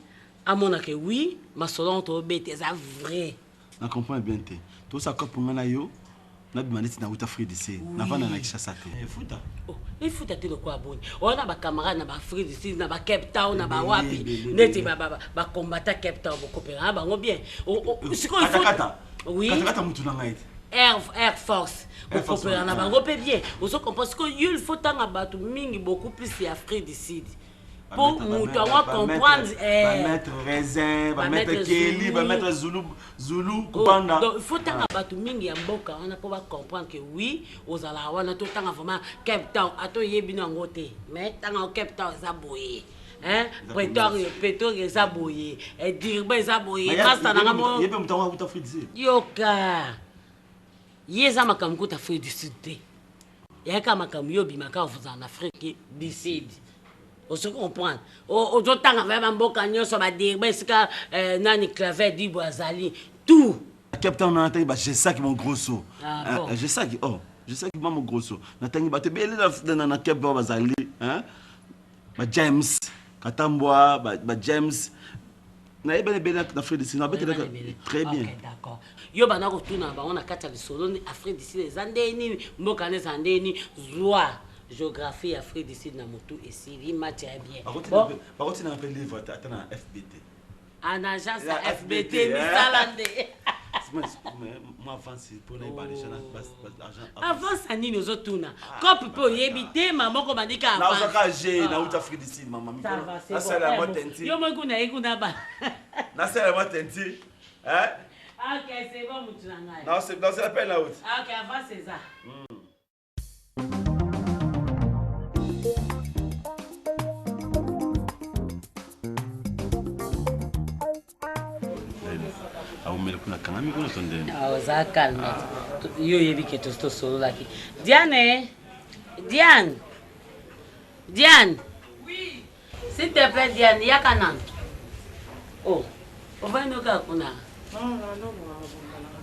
Amona que oui, masolo to bete eza vrai. Na comprendre bien te. Tosa cope nga na yo nabima neti nauta Afrique du Sud. Navanda na Kinshasa te. Efuta. Oh, efuta te lokola boni. Wana ba camarade na ba Afrique du Sud, na ba Cape Town, na ba wapi. Neti ba ba ba combattant Cape Town bokopela na bango bien. Sikoyo il faut Kata. Oui. Kata kata mutu na ngai te. Air, Air Force bokopela na bango mpe bien. Ozo comprendre sikoyo yo il faut tanga bato mingi beaucoup plus ya Afrique du Sud. Po moto yango comprendre eh. Ba maître raisin, ba maître Kelly, ba maître Zulu, Zulu Kupanda. Donc il faut tanga bato mingi ya mboka wana po ba comprendre que oui, ozala wana to tanga vraiment Cape Town ato yebi na yango te. Mais tanga Cape Town eza boye. Hein? Pretoria, Pretoria eza boye. Eh, Durban eza boye. Masta na ngamo. Yebe mutango akuta Afrique du Sud. Yoka. Ye eza makambo kuta Afrique du Sud te. Yaka makambo yo bimaka ozala na Afrique du Sud. Ozo comprendre? Ozotanga vaya bamboka nyonso badirba esika eh, nani claver dibo azali tout. Cape Town natangi ba Jesaki mon grosso. Ah, bon. Jesaki oh Jesaki ma mon grosso. Natangi bato ebele na na Cape Town bazali hein? Ba James Katambwa ba, ba James nayebani ebele na Afrique du Sud nabetelaka très bien. Okay, d'accord. Yo banda kotuna bango na kati ya lisolo ni Afrique du Sud eza nde nini mboka wana eza nde nini zwa géographie ya Afrique du Sud na motu esili match ya bien. Bon, bakotina mpe livre ata na FBT. En agence ya FBT misala nde. Moi avance mpo na yeba déjà argent. Avance ya nini ozotuna? Cope mpe oyebi te mama moko bandi ka avance. Nazaka G na uta Afrique du Sud mama mikolo. Nasala mwa tenti. Yo moko kuna ye kuna ba. Nasala mwa tenti. Hein? Ok, c'est bon mutu na ngai. Non, c'est non, c'est la peine là haute. Ok, avance eza. Aumela kuna kangami kuna to ndenge. Ah, oza calme. Yo oyebi ke tosi tosololaki. Diane, Diane, Diane. Oui. S'il te plaît Diane, yaka nanu. Oh, ovandi kaka kuna.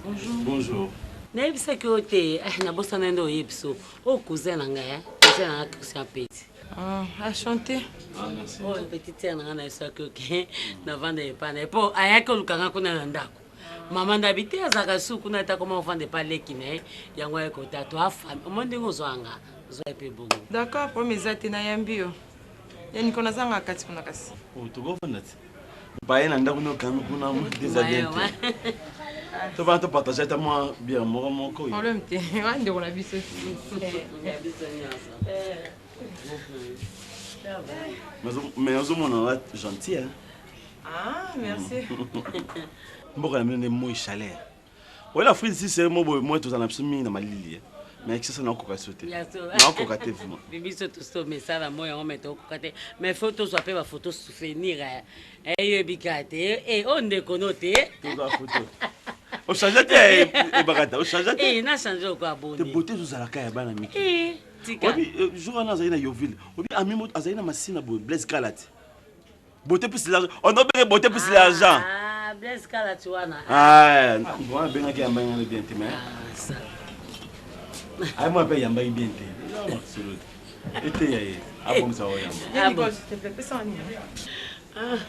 Bonjour. Bonjour. Nayebisaki yo te, eh, nabosana nde oyebi so. Oyo cousin na ngai, eh, cousin na ngai Christian Petit. Ah, enchanté. Ah, merci. Oyo petite sœur na ngai nayebisaki yo ke navanda epai na ye mpo ayaki koluka ngai kuna na ndako. Mama ndabi te azalaka su kuna ata koma ofanda epai leki na ye yango aye kota to afami omoni ndenge ozwa nga zwa ye mpe bongo. D'accord, problème eza te nayambi yo. Ya Nico nazanga kati kuna kasi. Oh, tokofanda te. Baye na ndako nokami kuna eza bien te. Tovanda topartage ata mwa bière moko moko. Problème te, wana ndeko na biso. Ya biso nyonso. Mais ozomona nga gentil hein. Ah, merci. Mboka na bino nde moi chaleur. Oyo Afrique si c'est mo boye moi tozala na biso mingi na malili. Mais Kinshasa nakokoka biso te. Nakokoka te vraiment. Biso tosomesana moi yango mais tokokoka te. Mais faut tozwa mpe bafoto souvenir eyebi kaka te. Oyo ndeko no te. Tozwa foto. Ochange te ebakata, ochange te. Na change okoya boni. Te beauté ezozalaka ya bana mike. Tika. Obi jour wana azali na Yoville. Obi ami moto azali na masina boye Blaise Kalati. Beauté plus l'argent. On doit beauté plus l'argent. Ah, Blaise Kalati wana. Ah, bon, abengaki yamba ngana bien te mais. Ah, ça. Ayi moi pe yamba bien te. Non, solo. Ete ya ye. Abongisa oyo yamba. Ya Nicole, s'il te plaît, pesa nini?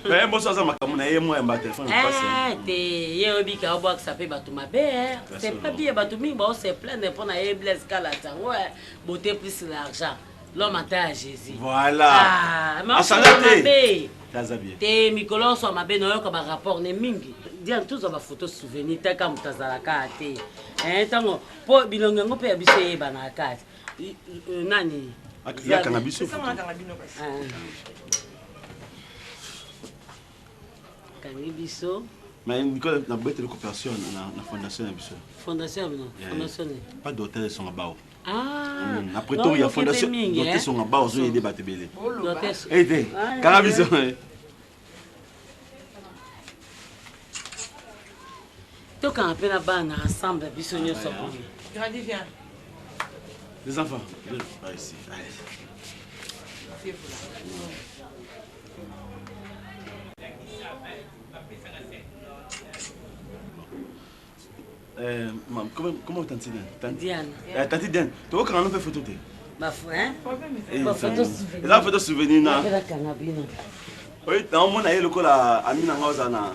Mais boso aza makambo na ye moi yamba téléphone passe. Eh, te ye oyebi ka obwakisa mpe bato mabe eh. C'est pas bien bato mingi bao se plaindre mpo na ye Blaise Kalati yango eh. Beauté plus l'argent. L'homme ata ya Jésus. Voilà. Ah, mais Asanga te. Taza bien. Te mikolo nyonso ya mabe nayoka ba rapport ne mingi. Diane tozwa ba photo souvenir taka moto azalaka te. Eh tango po bilongi yango mpe ya biso eyebanaka kati. Nani? Yakanga biso photo. Kangi biso. Mais Nicole, na bete coopération na fondation na biso. Fondation ya bino? Fondation ni? Pas d'hôtel songa bao. Ah, na Pretoria fondation docteur songa bao zo yede bato ebele. Docteur Eh te, kanga biso. Tokanga mpe na bana ensemble biso nyonso boye. Grandi viens. Les enfants, par ici. Allez. C'est vous là. Euh, mam, comment, comment tante Diane Tante Diane. Euh, tante Diane, tu vois quand on fait photo te Ba hein? Eh, Ba photo souvenir. Eza photo souvenir na. Ba kanga bino. Oui, na omona ye lokola ami na nga oza na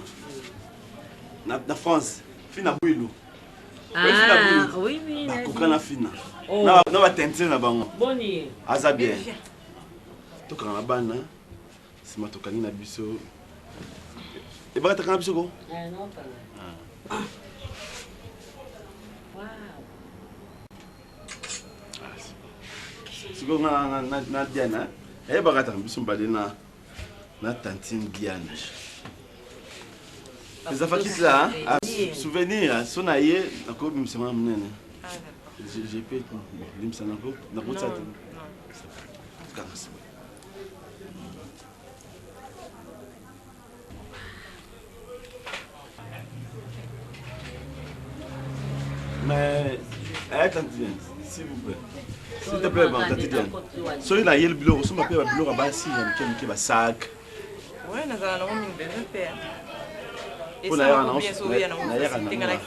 na, na France, fina bwilu. Ah, oui, oui. Bakoka na fina. Oh. Na na ba teinture na bango. Boni. Aza bien. Tokanga na bana. Sima tokangi na biso. Ebaka takanga biso ko? Eh, non, kanga. Ah. Wow. Sikoyo nga na, na, na Diana, ayebaka taka biso mbale na na tantine Diane. Eza fakisi la, ah, souvenir, so na ye nakobimisa mwana monene. J'ai pe limisa nako nakotia te. Kanga sima. Mais, eh, tante Diane, s'il vous plaît. S'il te plaît, tante Diane. Soki nayeli biloko, osomba mpe babiloko ya basi ya mike mike basak. Ouais, nazala nango mingi besoin mpe. Mpo nayaka nango nayaka nango.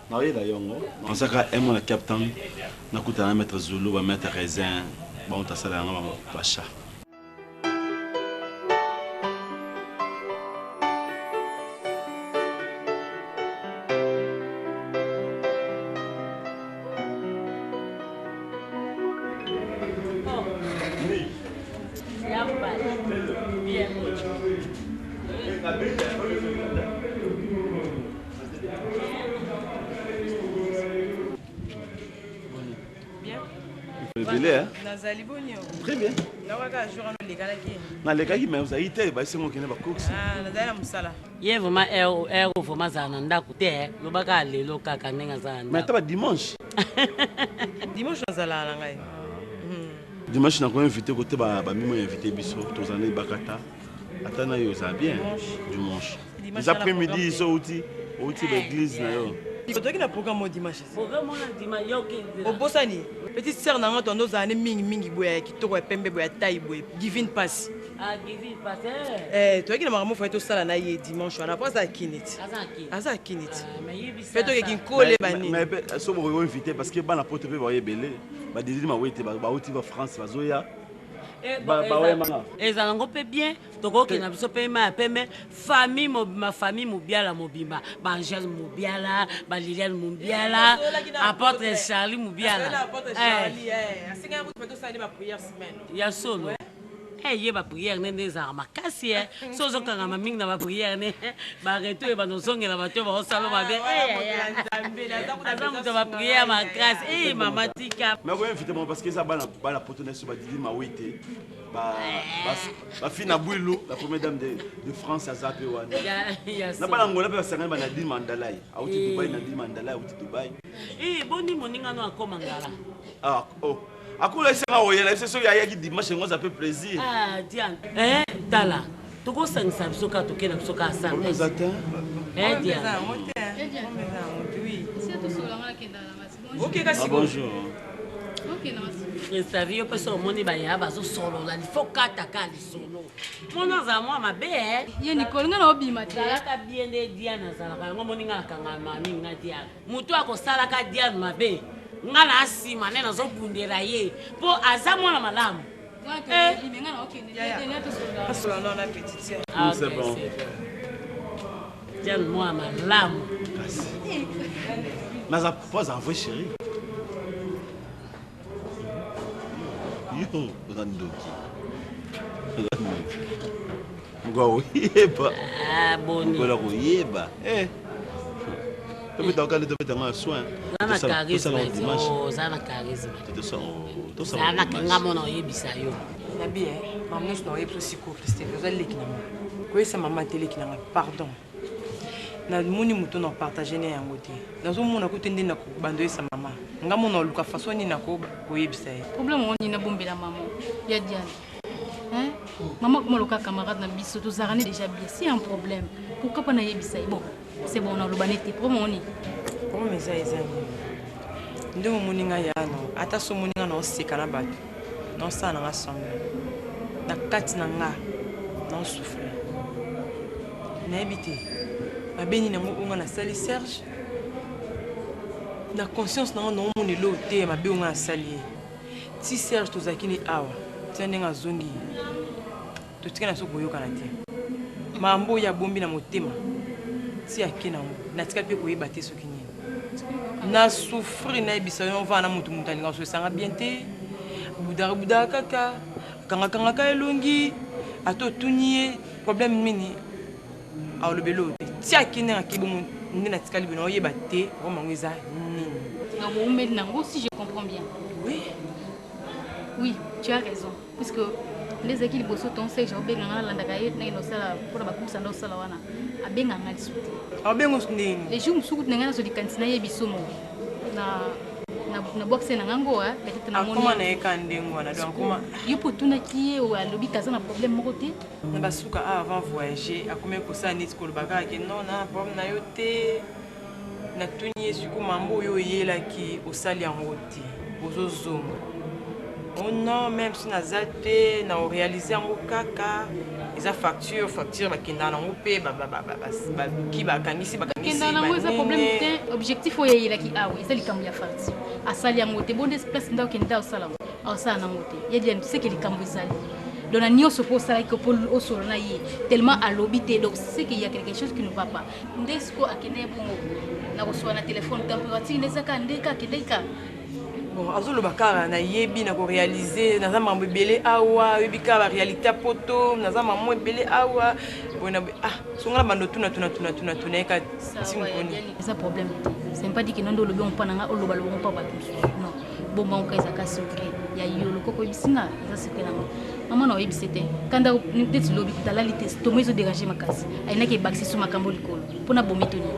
Naoyela yongo. Nazaka un mois na Cape Town, nakutana na maître Zulu, ba maître Raisin, bango tasala yango bango bacha. Ebele, hein? Nazali boni yo? Très bien. Nakaka jour wana olekanaki. Nalekaki mais ozali te, basengo okende ba courses. Ah, nazali na mosala. Ye vraiment heure heure vraiment azala na ndako te eh. Loba kaka lelo kaka ndenge azala na Mais ata ba dimanche. Dimanche nazalaka na ngai. Dimanche nako invité kote ba ba mimo invité biso tozala na ebakata ata na yo ozala bien dimanche. Eza après midi so outi outi ba église na yo. Tozalaki na programme oyo dimanche. Programme wana dimanche yo ke Obosani petite sœur na nga tondo ozala ne mingi mingi boye ya kitoko ya pembe boye ya taille boye divine passe. Ah divine passe. Eh toyaki na makambo faye tosala na ye dimanche wana po aza akiniti. Aza akiniti. Pe tokeki nkole banini. Mais pe so bokoki invité parce que bana poto pe baye ebele ba désir mawete bauti ba France bazoya. Ezala yango mpe bien tokokende na biso mpe mai ya pembe famille mobimba famille mobiala mobimba baangele mobiala baliliane mobiala apôtre charlie mobiala ya solo ye bapriere nde nde ezalaka makasi e so ozokangama mingi na bapriere ne baretour ebanda ozongela bato oyo baosala mabe aza moto ya bapriere makasi e mama tika Mais ko invité bango parce que eza bana bana poto na biso ba Didi Mawete ba ba fille na Bwilu la première dame de, de France aza pe wana. Na bana Angola pe basangani ba Nadine Mandalay auti Dubai Nadine Mandalay auti Dubai. Eh boni moninga no akoma ngala. Ah oh akola esanga oyela biso soki ayaki dimanche yango ça fait plaisir. Ah Diane eh tala tokosangisa biso kaka tokenda biso kaka sanga. Eza te. Eh Diane. Ok kasi Ah, bonjour. Savi yo mpe soki omoni bayaya bazosolola lifo kata ka lisolo mona azala mwa mabe ye Nicole nga na obima te zalaka bien nde Diane azalaka yango omoni nga nakangama mingi na Diane moto akosalaka Diane mabe nga na nsima nde nazobundela ye mpo aza mwana malamu Ah, C'est ok, bon. c'est bon. Diane mwana malamu Mais aza po aza vrai chéri. Yo oza ndoki. Oza ndoki. Mokolo koyeba. Ah, boni. Mokolo koyeba. Eh. Tobeta okali tobeta ngo ya soin. Oza na Tosala charisme dimanche. oza na charisme Tosala zala na nga mona oyebisa yo nabi e mama nyonso na oyebi so sikoyo christelle oza leki na nga koyesa mama te leki na nga pardon namoni moto na partage ne yango te nazomona kutu nde na bando oyesa mama nga mona oluka façon nini nakoyebisa ye problème yango nini nabombela mama ya Diane hein mama koma loka camarade na biso tozalaka ne déjà bien si un problème pourquoi pas nayebisa ye bon c'est bon naloba ne te problème yango nini problème eza eza nini ndenge omoni ngai ya no ata so omoni ngai naoseka na bato naosala na nga semblant na kati na nga Naosouffrir. Nayebi te mabe nini yango oyo nga nasali Serge. Na conscience na nga naomona eloko te ya mabe oyo nga nasali ye. Ti Serge tozalaki ne awa, tina ndenge azongi totikali na biso koyokana te. Makambo oyo abombi na motema ti ake nango natikali mpe koyeba te soki nini. Na souffrir nayebisa yo ovanda na moto moto alingaka kosesanga bien te budaka budaka kaka akangakangaka elongi ata otuni ye problème nini alobeli oyo te ti ake ndenge ake bongo nde natikali bino oyeba te problème yango eza nini. Donc boumeli nango si je comprends bien. Oui. Oui, tu as raison. Puisque nde ezalaki liboso ton Serge aobenga nga nalandaka ye ndenge nosala mpona bacourse anda osala wana abenga nga lisusu te. Aobenga osu ndenge nini? Le jour mosusu kutu na ngai nazwa likanisi nayebi somo na na boxe na nga ngo peut-être namoni akoma na ye ka ndenge wana donc akoma yo mpo otunaki ye oyo alobi kaza na problème moko te. Na basuka awa avant voyager akomaki kosala neti koloba kaka ke non na problème na yo te. Natuni ye sikoyo mambo oyo oyelaki osali yango te ozozonga oh non même si naza te na orealize yango kaka eza facture facture bakendaka nango mpe baluki bakangisi bakangisi nango eza problème te objectif oyo eyelaki awa eza likambo ya facture asali yango te bonde place nde okende osala yango osala nango te ye diane seke likambo ezali donc na nyonso mpo osalaki mpo osolo na ye tellement alobi te donc seke ya quelque chose qui ne va pas Nde sikoyo akendaki bongo na kosola na telefone temperature nde eza kaka nde kaka akendaki kaka. Bon, azoloba kaka nayebi na korealize naza mambo ebele awa oyebi kaka baréalité ya poto naza mambo ebele awa boye na boye ah songa na bando tuna tuna tuna tuna tuna ye kaka ti mokoni eza problème te c'est pas dit que nonde olobi mpa na nga oloba loba mpa bato mosusu non bomba ngo kaka ezaka secret ya yo lokoko oyebisi nga eza secret na nga mama na oyebisi te kanda ndeti lobi kuta alali te tomo ezo déranger makasi ayinaki ebakisi so makambo likolo mpo na bomi to nini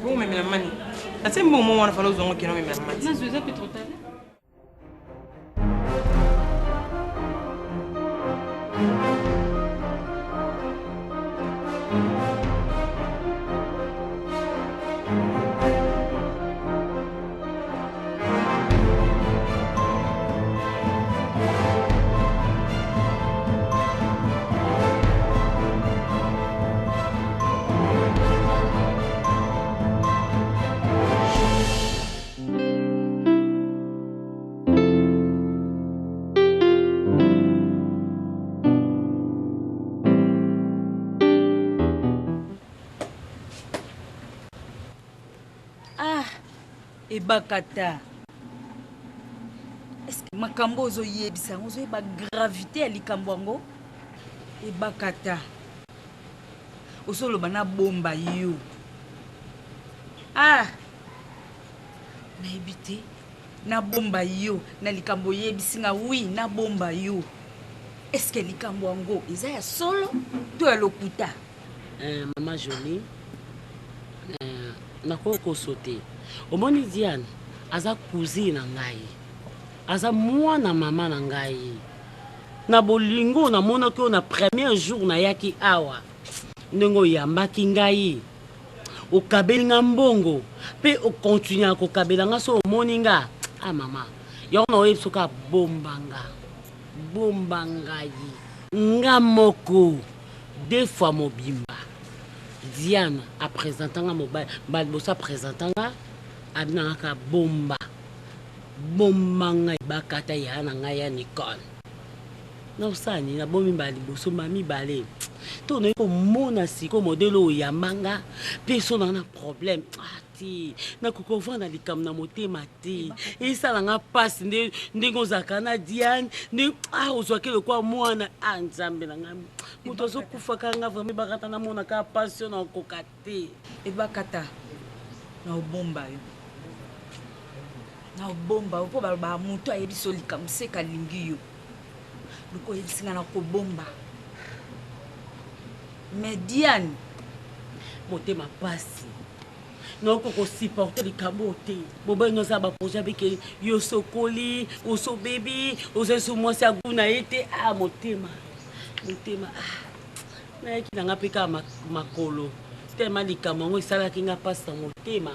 bomemela mani natie mbongo mo wana fala ozongo kende omemela mani nazwa eza mpe trop tard Ah, ebakata eske makambo ozoyebisa yango ozoyeba gravité ya likambo yango ebakata ozoloba nabomba yo ah nayebi te nabomba yo na likambo oyebisi nga wi nabomba yo eske likambo yango eza ya solo to ya lokuta eh, mama jolie eh, nakoki koso te omoni diane aza cousine na ngai aza mwana mama na ngai na bolingo namonaki oyo na premier jour nayaki awa ndenge oyambaki ngai okabeli nga mbongo pe o continuaka kokabela nga soki omoni nga ah mama yango na oyebi soki abomba nga bomba ngai nga moko deux fois mobimba Diane a presenta nga mobali mbala liboso a presenta nga abina nga ka bomba bomba nga ebakata ya na ngai ya Nicole Nakosala nini? Nabomi mbala liboso, mbala mibale. To naye komona sikoyo modele oyo oyamba nga mpe so na na problème. Ah te, nakoki kovanda likambo na motema te. Esala nga mpasi nde ndenge ozalaka na Diane, nde ah ozwaki lokola mwana. Ah Nzambe na ngai, moto azokufaka nga vraiment ebakata namonaka mpasi oyo nakokoka te. Ebakata na obomba yo. Na obomba yo mpo balobaka moto ayebi so likambo seka alingi yo. Luka oyebisi nga nakobomba. Mais Diane motema pasi nakoki kosupporte likambo oyo te mobali no aza baprojet abike yo osokoli osobebi ozali so mwasi agu na ye te a ah, motema motema ah. nayaki na nga mpe kaka makolo Tellement likambo yango esalaki nga mpasi na motema.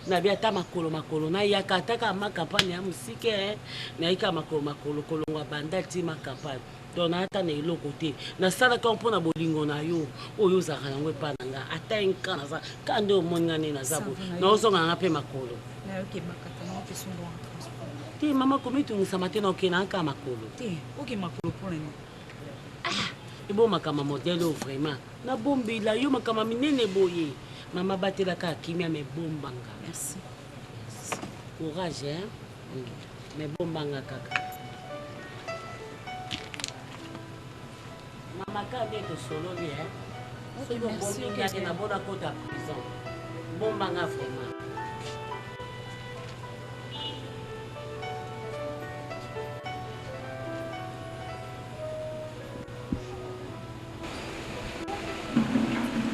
Nabi ata makolo makolo nayaka ata kaka ma campagne ya mosika eh. Nayaki kaka makolo makolo kolongwa Bandal ti ma campagne. Donc na ata na eloko te. Nasalaka yango mpo na bolingo na yo oyo ozalaka na yango epai na nga. Ata un naza ka nde omoni nga nde naza boye. Naozonga na nga mpe makolo. Nayoki ebakata na opesa mbongo ya transport. Te mama komitungisama te na okende na kaka makolo. Te oke makolo mpo na nini? Ah, ebo makambo ya modèle oyo vraiment. Nabombela yo makambo ya minene boye. Mama batela kaka kimia mais bomba nga. Merci. Courage hein. Mais bomba nga kaka. Mama kaka nde tosololi hein. Soki obombi nga te nabona kota prison. Bomba nga vraiment.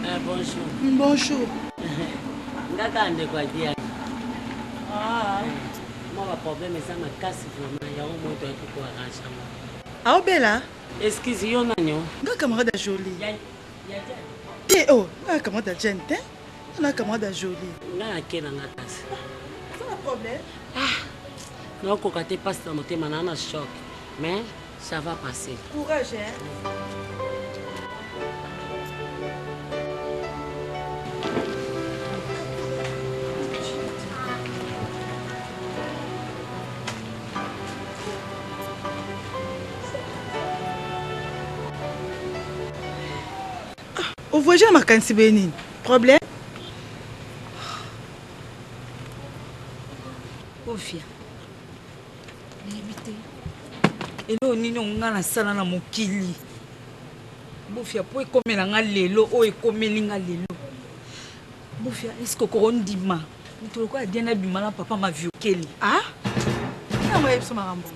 Eh, bonjour. Bonjour. Nga kaka ndeko ya Diane. Ah. Mwa ba problème eza makasi vraiment yango moi toyaki ko arrange yango. Aobela? Excuse yo nani o? Nga camarade ya Jolie. Ya ya Diane. Te oh, nga camarade ya Diane te. Nga camarade ya Jolie. Nga nake na nga kasi. Oza na problème? Ah. Naokoka te pasi na motema na na choc. Mais ça va passer. Courage hein. ovoyage na makanisi boye nini problème ofia nayebi te eloko nini oyo ngai nasala na mokili bofia mpo ekomela nga lelo oyo ekomeli nga lelo bofia eske okokondima moto lokola diana abima na papa maviokeli ah yango yebiso makambo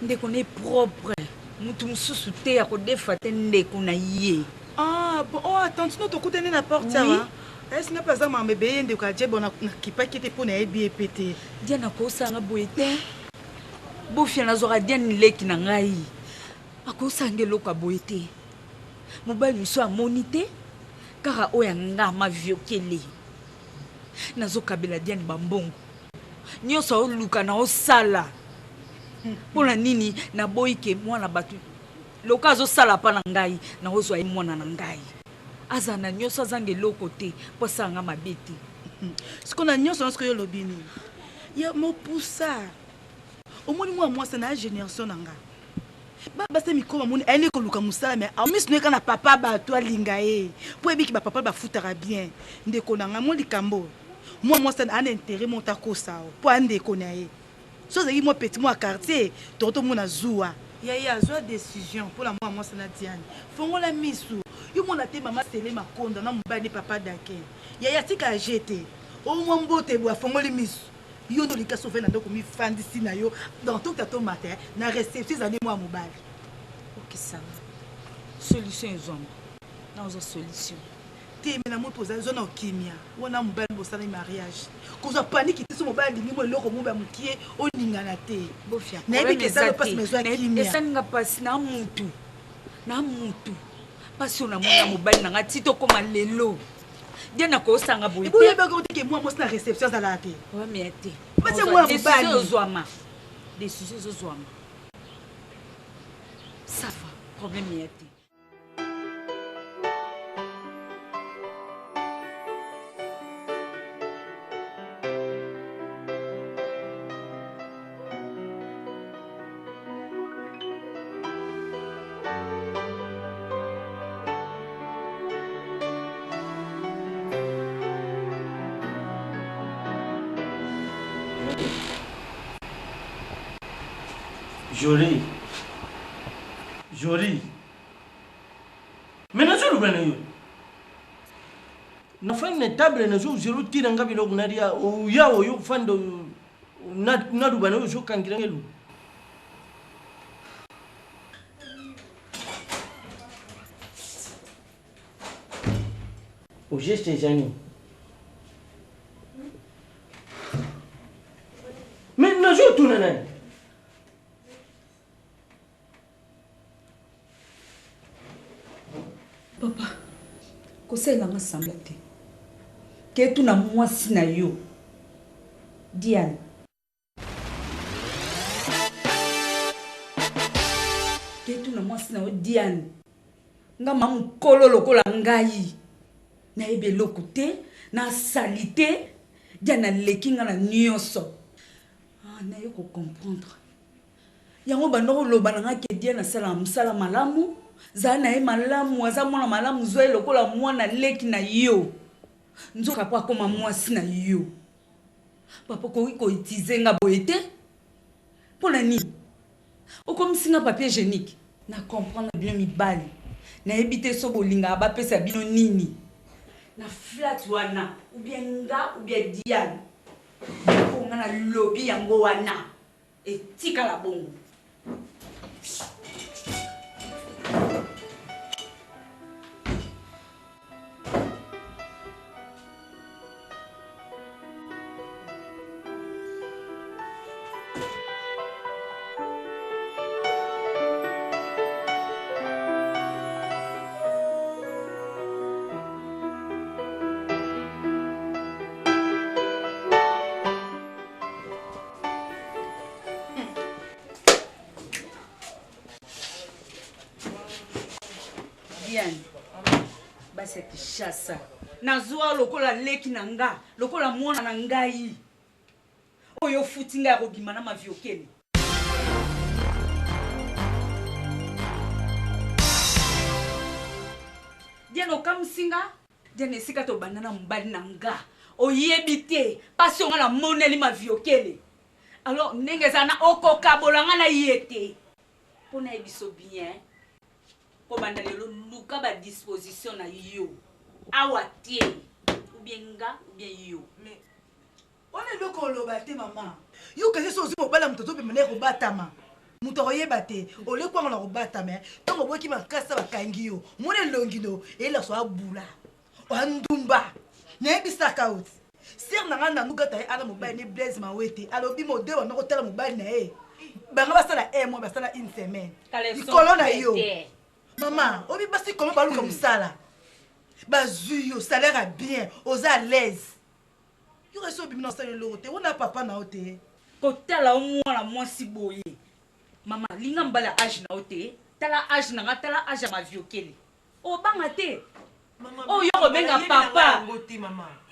ndeko na ye propre moto mosusu te ya kodefa te ndeko na ye ah bon oh attends no tokutani na porte awa esi nga mpe aza makambo ebele ye ndeko ya jebo nakipaki te mpo nayebi ye mpe te diane akosala nga boye te bofia nazwaka diane leki na ngai akosala nga eloko ya boye te mobali mosusu amoni te kaka oyo ya nga maviokele nazokabela diane bambongo nyonso aoluka na osala mpo na nini naboyi ke mwana bato loka azosala mpa na ngai nakozwa ye mwana na ngai azala na nyonso azanga eloko te mpo asala nga mabe te siko na nyonso nyonso yo olobi nini ya mopusa omoni mwa mwasi na génération na nga basi mikolo bamoni ayeli koluka mosala me miso noyeka na papa bato alinga ye mpo ebiki bapapa bafutaka bien ndeko na ngai mwa likambo mwa mwasi ana intérêt moko takosa mpo andeko na ye so ozalaki mwa petit mwa quartier toko tomona zuwa yaya zwa décision mpo na mwa mwasi na diane fongola misu yo mona te mama sele makonda na mobali ne papa dakin yaya tika age te omwa mbote boye afongoli misu yo nde olika sofe na ndako mifandisi na yo donc tokita tomata eh, na réception ezali mwa mobali okisanga solution ezwama nazwa solution te me na moi mpo oza na kimia wana mobali bosali mariage kozwa paniki te so mobali alingi mo eloko mobe ya mokie oningana te nayebi ke eza mpasi ma ezwa kimia esali nga mpasi na mutu na mutu mpasi oyo namona mobali na nga ti tokóma lelo nde nakosanga boye te boyebaka oteke mwa mwasi na réception azalaka te wamia te batia mwa mobali ozwama décision ezozwama ça va problème ya te Jolie. Jolie. Mais nazoloba na yo. Nafandi na table nazozela otira nga biloko nalia oya oyo ofanda naluba na yo ozokangela nga elubu. Au geste eza nini? Mais nazotuna nani? Papa, kosalela nga semblant te. Ke tuna mwasi na yo Diane. Ke tuna mwasi na yo Diane. Nga ma mukolo lokola ngai nayebi eloko te na salite Diane aleki nga na nyonso. Ah, naye ko comprendre. Yango banda koloba na nga ke Diane asalaka mosala malamu, zala na ye malamu, aza mwana malamu, zwa ye lokola mwana leki na yo. Nzoka po akoma mwasi na yo. Papa okoki ko utiliser nga boye te. Mpo na nini? Okomisi nga papier hygienique. Na comprendre bino mibali. Nayebi te so bolingaka bapesa bino nini. Na flat wana ou bien nga ou bien Diane. Po nga nalobi yango wana. Etikala bongo. Diane basi ya Kinshasa nazwa lokola leki na nga lokola mwana na ngai oyo ofuti ngai ya kobima na maviokele Diane okamwisi nga Diane esika tobanda na mobali na nga oyebi te pasi oyo nga namoneli maviokele alors ndenge eza na okokabola nga na ye te mpo nayebi so bien kobanda lelo luka ba disposition na yo awa te ou bien nga ou bien yo mais wana eloko oloba te mama yo kasi so ozwi mobali ya moto ozobima naye kobatama moto akoyeba te olie kwanga na kobatama eh. ntango oboki makasa bakangi yo omoni elongi no eyelakisa abula andumba nayebisaka oti sere na ngai nanugata ye ana mobali ne blaise mawete alobi mode banda kotala mobali na ye bango basala un mois basala une semaine likolo na yo mama obi basi koma baluka mosala bazwi yo salaire ya bien oza à l'aise yo kasi obimi na osala eloko te wana papa na yo te kotala yo mwana mwasi boye mama linga mobali ya age na yo te tala age na nga tala age ya maviokele obanga te oyo kobenga papa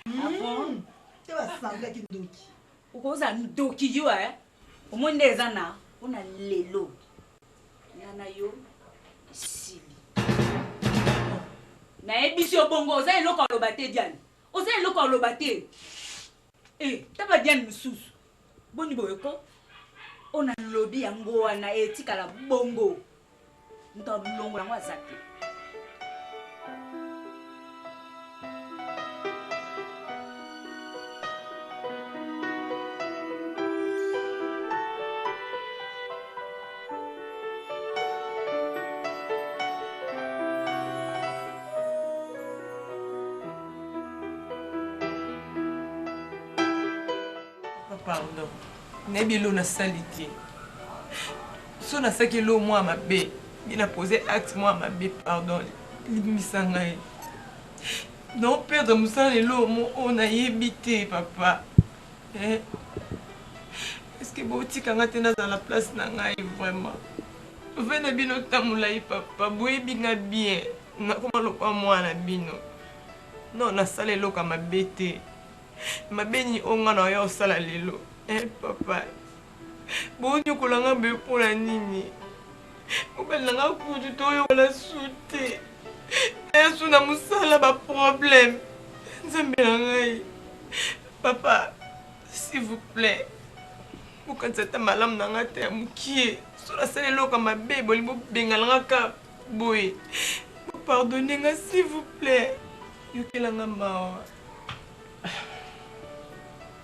hmm. te basamblaki ndoki okozala ndoki yo eh? omoni nde eza na mpona lelo nga na yo esili nayebisi yo bongo oza eloko aloba te diane oza eloko aloba te e taba diane mosusu boni boye ko oyo nalobi yango wana etikala bongo moto alongo yango aza te Pardon nayebi elo nasali te so nasalaki elo mwa mabe nde na pose acte mwa mabe pardon limbisa ngai nao perdre mosala elo mo oyo nayebi te papa eh? est ce que botika ngai te nazala place na ngai vraiment ve na bino ntango molai papa boyebi ngai bien nakoma lokwa mwana bino non nasala eloko ya mabe te mabe nini oyo ngai naoya kosala lelo eh papa bonyokola ngai boye mpo na nini mobali na ngai kutu toyokola su te nayasu na mosala baproblème nzambe na ngai papa s'il vous plaît bokanisa ata malamu na ngai ata ya mokie so nasala eloko ya mabe bolingi bobengana ngai kaka boye bopardonne ngai s'il vous plaît yokela ngai mawa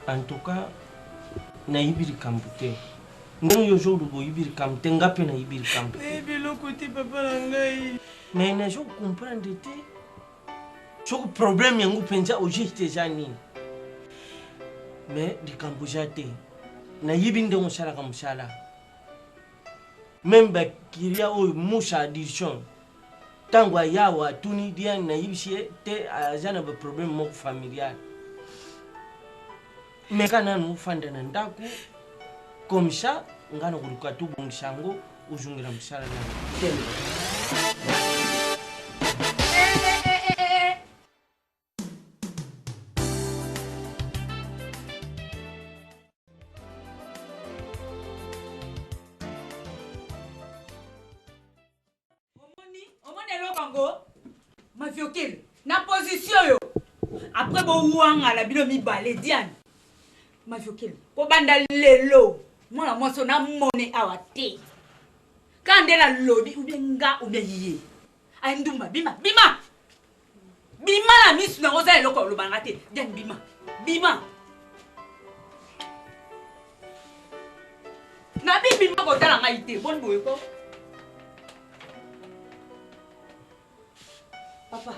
En tout cas, nayebi likambo te. Ndenge yo ozoloba oyebi likambo te, nga mpe nayebi likambo te. Nayebi eloko te papa na ngai. Mais nazo comprendre te. Soki problème yango mpenza au juste eza nini? Mais likambo eza te. Nayebi ndenge osalaka mosala. Meme bakiria oyo Musa addition ntango aya awa atuni Diane nayebisi ye te aza na baproblème moko familial. Meka nanu ofanda na ndako comme ça nga na koluka tobongisa yango ozongela mosala na yo. Omoni eloko yango maviokele na position oyo après bowangala bino mibale diane maviokele kobanda lelo mwana mwasi oyo namone awa te kaka nde nalobi ubie nga ubie ye aye ndumba bima bima bima na misu nango oza eloko oloba nga te diane bima bima nabi bima kotala ngai te boni boye ko papa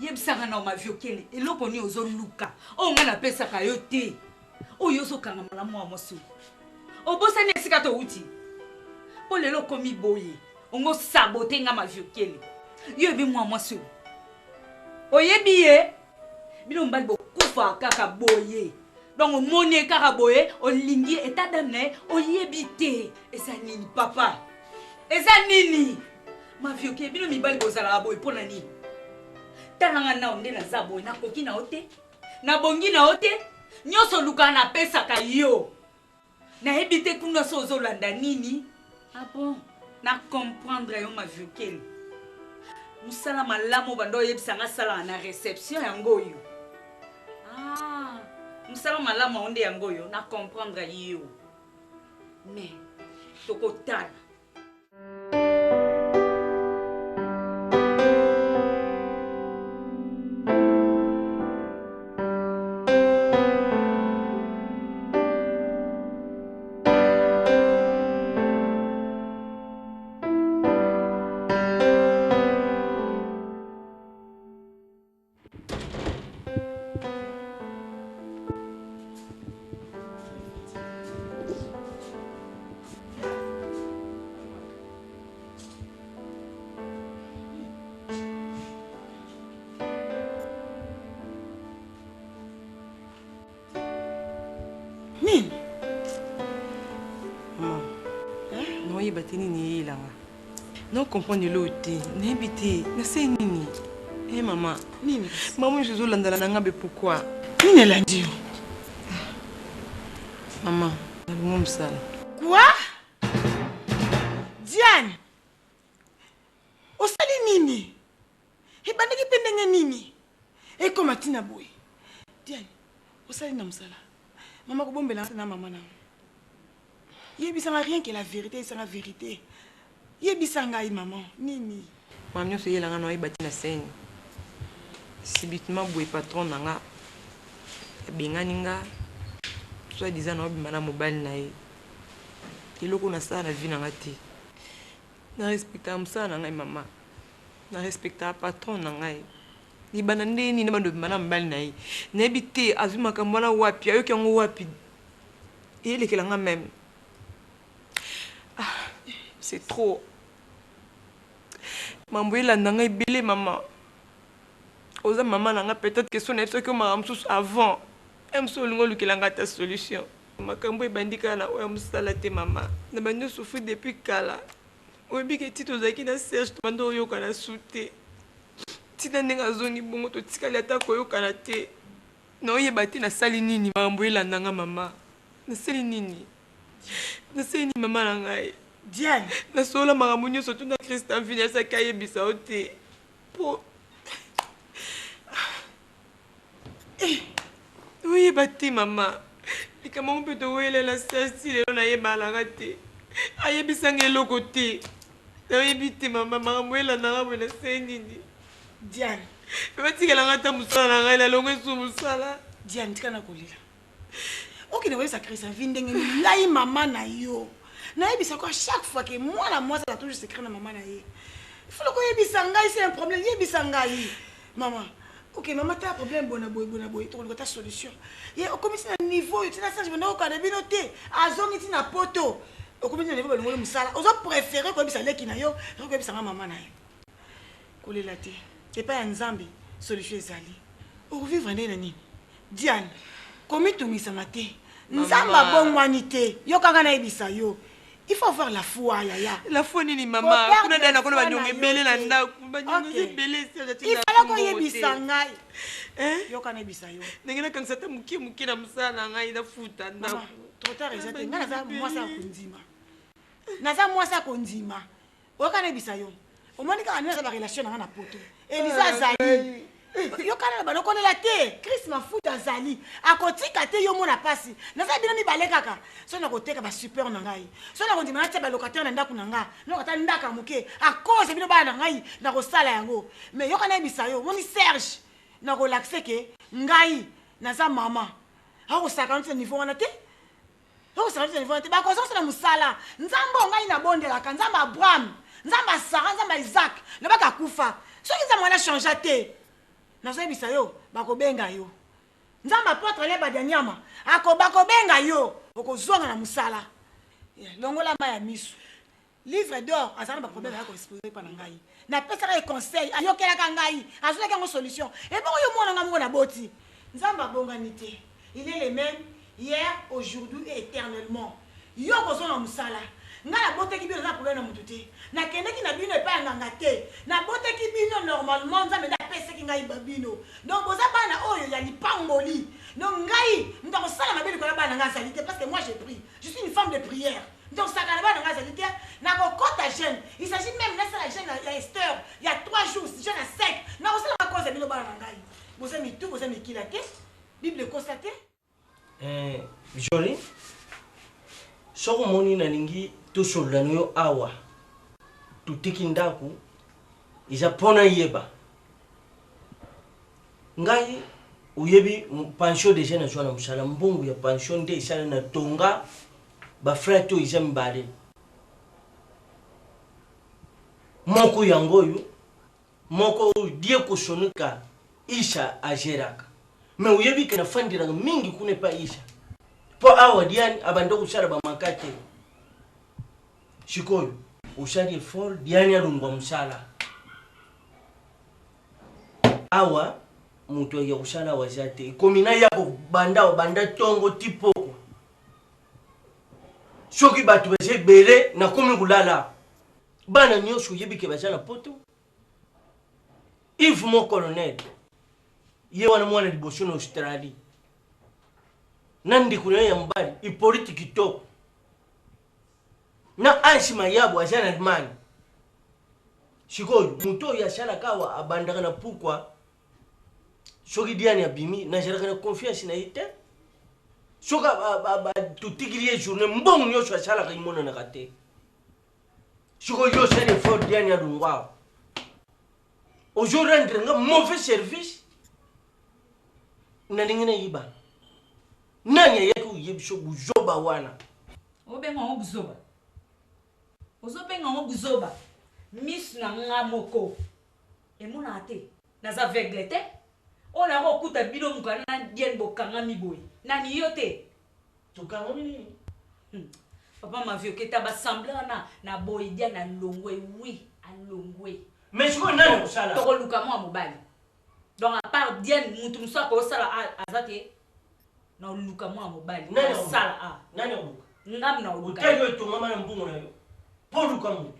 yebisaka na maviokele eloko nini ozoluka oyo ngai napesaka yo te oyo ozokanga malamu wa mwasi obosani esika towuti mpo lelo okomi boye ongo sabote nga maviokele yo oyebi mwa mwasi oyo oyebi ye bino mobali bokufa kaka boye donc omoni ye kaka boye olingi ye etat dame na ye oyebi te eza nini papa eza nini mavioke bino mibali bozalaka boye mpo na nini tala nga nao nde naza boye nakoki na yo te nabongi na yo te nyonso olukaka napesaka yo Nayebi te kuna so ozolanda nini. Ah bon, na comprendre yo maviokele. Musala malamu banda oyebisa nga salaka na reception yango oyo. Ah, musala malamu yango nde yango oyo, na comprendre yo. Mais tokotala. Nini? Maman, naoyeba te nini eyelanga. No comprendre eloko te. Nayebi te. Nasali nini? Eh mama. Nini? Mama nyonso ezolandala na nga be pourquoi? Nini elandi yo? Mama, nalongwa mosala. Quoi? Diane! Osali nini? Ebandaki mpe ndenge nini? Ekoma ntina boye. Diane, osali na mosala. Mama kobombela na mama na. Yebisa nga rien que la vérité, yebisa nga vérité. Yebisa ngai maman, nini? Maman nyonso eyela nga na oyeba ti na scène. Subitement boye patron na nga abengani nga soit disant na obima na mobali na ye. Eloko nasala na vie na nga te. Na respectaka mosala na ngai mama. Na respectaka patron na ngai. Libanda nde nini na bando obima na mobali na ye. Nayebi te azwi makambo wana wapi, ayoki yango wapi. Eyelekela nga meme. Ah, c'est trop. Mambo elanda nga ebele mama. Oza mama na nga peut-être que so nayebi soki omaka mosusu avant. Ya mosusu olingi olukela nga ata solution. Makambo ebandi kaka na oyo ya mosala te mama. Na bandi osouffrir depuis kala. Oyebi ke ti tozalaki na Serge tobandi oyokana su te. Tina ndenge azongi bongo totikali ata koyokana te. Naoyeba te nasali nini makambo elanda nga mama. Nasali nini? Nasali nini mama na ngai? Diane, nasolola makambo nyonso tuna Christian Vini asaki ayebisa yo te. Po eh, oyeba te mama. Likambo yango mpe towelela sasi lelo nayebalaka te. Ayebisanga eloko te. Nayebi te mama makambo elanda nga boye nasali nini? Diane. Mpe batikela nga ata mosala na ngai nalongwe su mosala. Diane, tika na kolela. Okende koyebisa Christian vi ndenge nini ngai mama na yo. Nayebisa ko à chaque fois que mwana mwasi aza toujours secret na mama na ye. Il faut koyebisa ngai c'est un problème, yebisa ngai. Mama, ok mama tala problème bona boye bona boye tokoluka ta solution. Ye okomisi na niveau oyo tina Serge banda kokana bino te. Azongi ti na poto. Okomisi na niveau balongoli mosala. Ozo préférer koyebisa leki na yo, koyebisa nga mama na yo. Kolela te. Epai ya Nzambe solution ezali. Okovivre ndenge na nini? Diane. Komitungisama te. Nzambe abongwani te. Yo kaka nayebisa yo. Il faut avoir la foi yaya. La foi nini mama? Kuna dana kuna banyongo ebele na ndako. Banyongo ebele Serge atinda. Il fallait koyebisa ngai. Hein? Yoka nayebisa yo. Ndenge nakangisa ata moke moke na mosala na ngai nafuta ndako. Trop tard eza te. Ngai naza mwasi ya kondima. Naza mwasi ya kondima. Oyoka nayebisa yo. Omoni kaka nde naza ba relation na ngai na poto. Elisa azali. Yoka na bana kolela te. Chris Mafuta azali. Akotika te yo mona pasi. Naza bino mibale kaka. So nakoteka ba super na ngai. So nakondima natia ba locataire na ndako na ngai. Noko ata ndaka moke. A cause bino bana na ngai nakosala yango. Mais yoka nayebisa yo. Omoni Serge nakolakise ke ngai naza mama. Akosaka ntina niveau wana te. Tokosala biso niveau te bakozongisa na mosala nzambe oyo ngai nabondelaka nzambe abraham nzambe ya sara nzambe ya isaac lobaka akufa soki nzambe wana changea te nazoyebisa yo bakobenga yo nzambe apotre ale badianyama ako bakobenga yo okozonga na mosala longola mai ya miso Livre d'or azala na ba problème aya ko exposer epa na ngai. Napesaka ye conseil, ayokelaka ngai, azwelaki yango solution. Ebongo yo mwana nga moko naboti. Nzambe abongani te. Il est le même hier, aujourd'hui et éternellement. Yo okozonga mosala. Ngai nabotaki bino naza na problème na mutu te. Nakendeki na bino epai ya nganga te. Nabotaki bino normalement Nzambe nde apesaki ngai bino. Donc boza bana oyo ya lipamboli. Donc ngai moto akosala mabe likolo ya bana na ngai azali te parce que moi je prie. Je suis une femme de prière. Donc sakana bana nga azali te nakokota jeune. Il s'agit même nasala jeune ya Esther ya 3 jours, jeune ya sec. Nakosala ba cause ya bino bana na ngai. Boza mitu, boza mikila te. Bible ekosa te. Eh, Jolie, soki omoni nalingi tosolola na yo awa, toteki ndako eza mpo nayeba Ngai oyebi pension dejà nazwa na mosala mbongo ya pension nde esala na tonga ba flat oyo eza mibale moko yango oyo moko oyo die kosonika isha ageraka me oyebi ke nafandelaka mingi kuna epai isha mpo awa diane abanda kosala bamaka te sikoyo osali effort diane alongwa mosala Awa moto ya kosala awa eza te ekomi na ya kobanda obanda ntongo ti pokwa soki bato baza ebele nakomi kolala bana nyonso oyebi ke baza na poto Yves mon colonel ye wana mwana liboso na Australie na ndeko na ye ya mobali Hippolyte Kitoko na Ansi Mayabo aza na Allemagne Sikoyo moto oyo asalaka awa abandaka na pukwa soki Diane abimi nazalaka na confiance na ye te soki totikili ye journée mbongo nyonso asalaka emonanaka te sikoyo yo osali effort Diane alongwa awa ozo rendre nga mauvais service nalingi nayiba nani ayaki oyebi biso buzoba wana obenga yango buzoba Ozo benga ngo buzoba? Misu na nga moko emonaka te? Naza aveugle te? Oyo nako kuta bino mukana na Diane bokangami boye nani yo te? Tokangami nini? Hmm. Papa Mavioketa ba semblant wana na boyi Diane alongwe oui alongwe. Mais sikoyo nani akosala? Tokoluka mwa mobali. Donc à part Diane mutu mosusu akosala aza te. Na oluka mwana mobali. Nani Osala a. Nani oluka? Ngam na oluka. Hotel oyo etongama na mbongo na yo. Po oluka moto.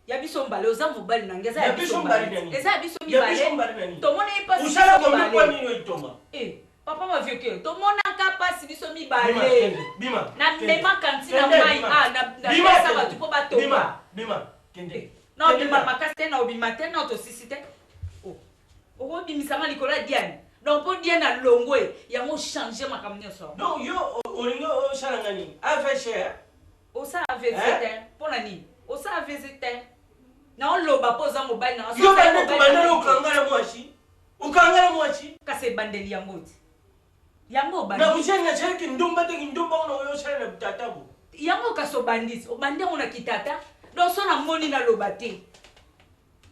Ya biso mbale oza mobali na ngai eza ya biso mbale. Eza ya biso mibale. Ya biso mbale na nini? Tomona ye pasi. Osala combien po nini oitonga? Eh papa ma vieux que tomonaka pasi biso mibale. Bima. Na mema kanti na mai ah na na pesa bato po batonga. Bima. Bima. Kende. Na obima makasi te na obima te na tosisi te. Oh. Okobimisa nga likolo ya Diane. Donc po Diane alongwe yango change makambo nyonso. Donc yo olingi osala nga nini? AVC hein? Osala AVC te pona nini? Osala AVC te. Na oloba po oza mobali na nga. Yo bande tobandeli okanga na mwasi. Okanga na mwasi. Kasi ebandeli yango ti. Yango obandi. Na kuseni na sala kindumba te kindumba ona oyo osala na tata bo. Yango kasi obandi obandi yango na kitata. Donc so namoni naloba te.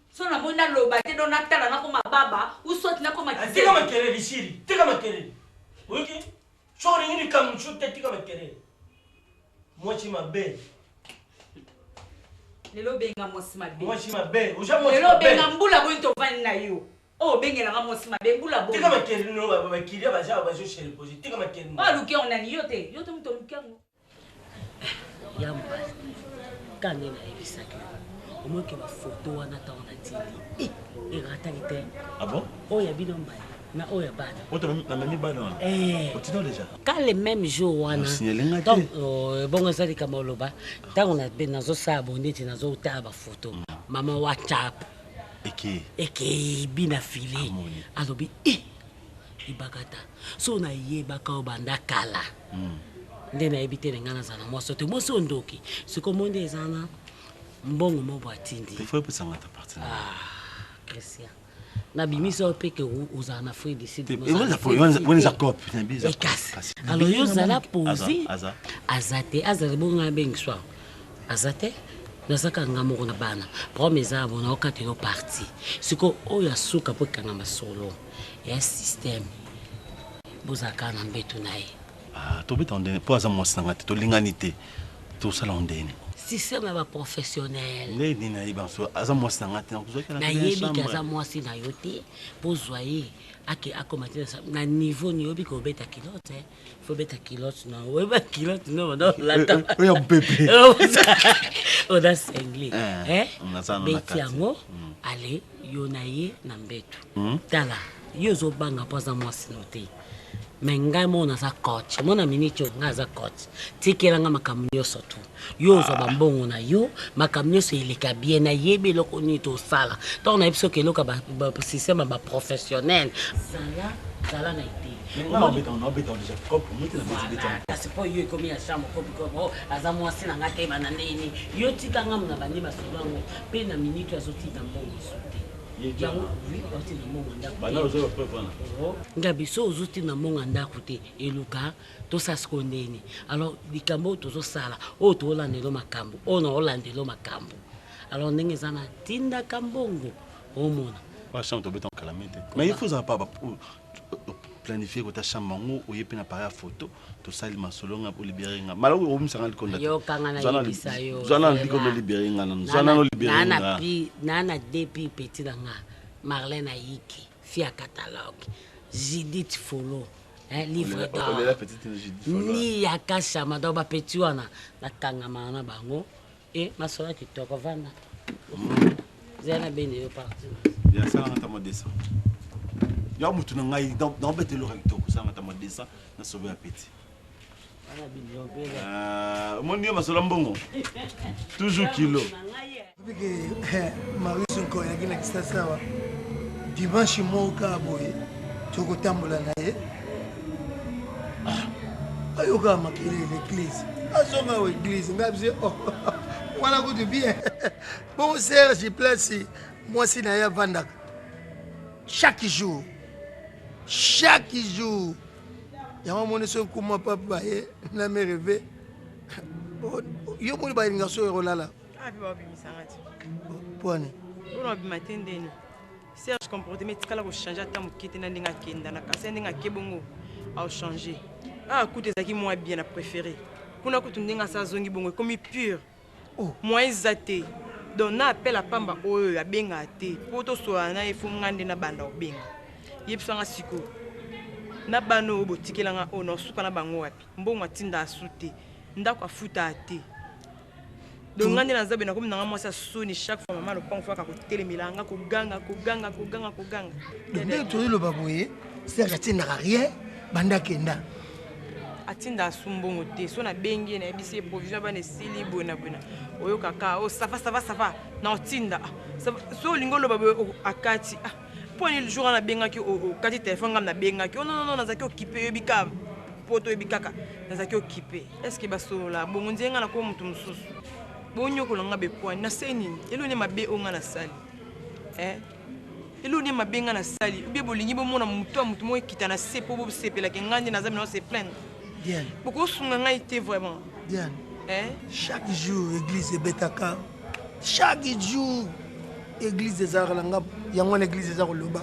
So namoni naloba te donc natala nakoma baba ou soit nakoma ah, tika makelele siri tika makelele oyoki soki olingi likambo mosusu te tika makelele mwasi mabe lelo obenga mwasi mabe mwasi mabe oza mwasi lelo obenga mbula boni tovandi na yo. Oyo obengelanga mwasi mabe mbula boni. Tika makelele no bakilia baza bazo se reposer. Tika makelele. Oyo aluki yango nani yo te yo te moto oluki yango. Ya mobali ka nde nayebisaki yo omoki bafoto wana ntango natindi eh, erataki te ah bon? oyo ya bino mbali na oyo ya bana namemi bana wana eh. otina deja ka le même jour wana donc euh, bongo eza likambo oloba ntango nazosala bondeti nazotala bafoto mm. mama whatsapp ekei bina file alobi e eh, ebakata so nayebaka oyo banda kala mm. nde nayebi te na ngai nazala na mwasi te mwasi oyo ndoki sikoyo mondi eza na mbongo moko atindi ah, christian nabimisi oyo mpe ke ozala na fruit du sud ekasi alors yo ozala posi aza te azala bongo ngai abengiswa aza te nazaka nga moko na bana problème eza bona okatelo parti sikoyo oyo asuka mpo ekanga masolo ya système bozalaka na mbeto na ye ah, tobeta ndenge mpo aza mwasi na ngai te tolingani te tosala ngo ndenge système ya baprofessionnel nde nini nayebi yanso aza mwasi na ngai te nakozwaki nayebi ke aza mwasi na yo te mpo ozwa ye ake akoma te na niveau ni oyebi kobeta kilote eh. fo beta kilote na oyeba kilote no banda olata eh, eh, oyo mpepe oza sengle eh, beti yango mm. ale yo na ye na mbeto mm. tala yo ozobanga mpo aza mwasi no te me ngai moko naza coach mona miniti oyo ngai aza coach tikela ngai makambo nyonso tu yo ozwa bambongo na yo makambo nyonso eleka bien nayebi eloko nini tosala ntango nayebi soki eloko système ya baprofessionnel zala zala na ete kasi mpo yo ekomi ya chambre kopikopo oh, aza mwasi na ngai te bana ndenge nini yo tika ngai na bandi masolo yango mpe na miniti azotinda mbongo su te yango wi otinda mbongo ndako ngabi so ozotinda mbongo ya ndako te eluka tosala sikoyo ndeni alors likambo oyo tozosala oyo toolandelo makambo oyo naolandelo makambo alors ndenge eza na tindaka mbongo omona chambre tobeta kala mingi te mais il faut ozala pa planifier kota chambre yango oye mpe na pareil ya photo tosali masolo nga olibere nga malamu obimisa nga likonda yokanga nayebisa yo zwa nano likonda olibere nga nano zwa nano olibere nga naa na depi petit na nga marlène ayiki fi ya catalogue judith folo Hein, livre d'or ni ya kashama donc bapeti wana nakangamaka na bango e masolo ya kitoko vanda mm. zela na bende yo parti yasalanga ata mwa 200 ya motu na ngai naobeta eloko ya kitoko osalanga ata mwa 200 na sobe ya peti ah, omoni yo masolo mbongo toujours kilo Bike Marius Nkoy ayaki na Kisasa awa dimanche moko kaka boye tokotambola na ye ah, ayokaka makelele eglise azonga awa eglise ngai biso oh, wana kutu bien bongo Serge place mwasi na ye avandaka chaque jour chaque jour yango omoni soki kuma papa baye na mereve yo moni balinga soki ekolala Ah, mpe babimisa nga te. Pwani? Mpona babima te ndeni. Serge comportement etikala kochange ata moke te na ndenge akenda na kasi ndenge ake bongo aochange. Ah, kutu ezalaki mwa bien na préféré. Kuna kutu ndenge asa azongi bongo ekomi pure. Oh. Moyen eza te. Donc na appel ya pamba oyo abengaka te mpo tosolola na ye fo nga nde nabanda kobenga. Yebisa nga sikoyo na bana oyo botikela nga oyo naosuka na bango wapi? Mbongo atinda asu te, ndako afutaa te. Donc nga nde naza boye nakomi nanga mwasi ya soni chaque fois mama lopango fo aka kotelemela nga koganga koganga koganga koganga. Donc ndenge tozoloba boye Serge atindaka rien banda akenda. Atinda asu mbongo te so nabengi ye nayebisi ye provision bana esili boye na boye na oyokaka o oh, sava sava sava na otinda ah, so olingi oloba boye akati ah mpo nini jour wana nabengaki okati telefone ngai nabengaki o oh, non non nazalaki okipe oyebi kaka poto oyebi kaka nazalaki okipe Est ce que basolola bongo nzee nga nakomi moto mosusu bonyokola nga bekwani nasali nini eloni mabe oyo nga nasali eh? eloni mabe nga nasali ubie bolingi bomona moto ya moto moko ekita na se mpo bosepelaka nga nde naza mina se plaindre bokosunga ngai te vraiment Diane eh? chaque jour église ebetaka chaque jour église ezalaka na nga yango wana église eza koloba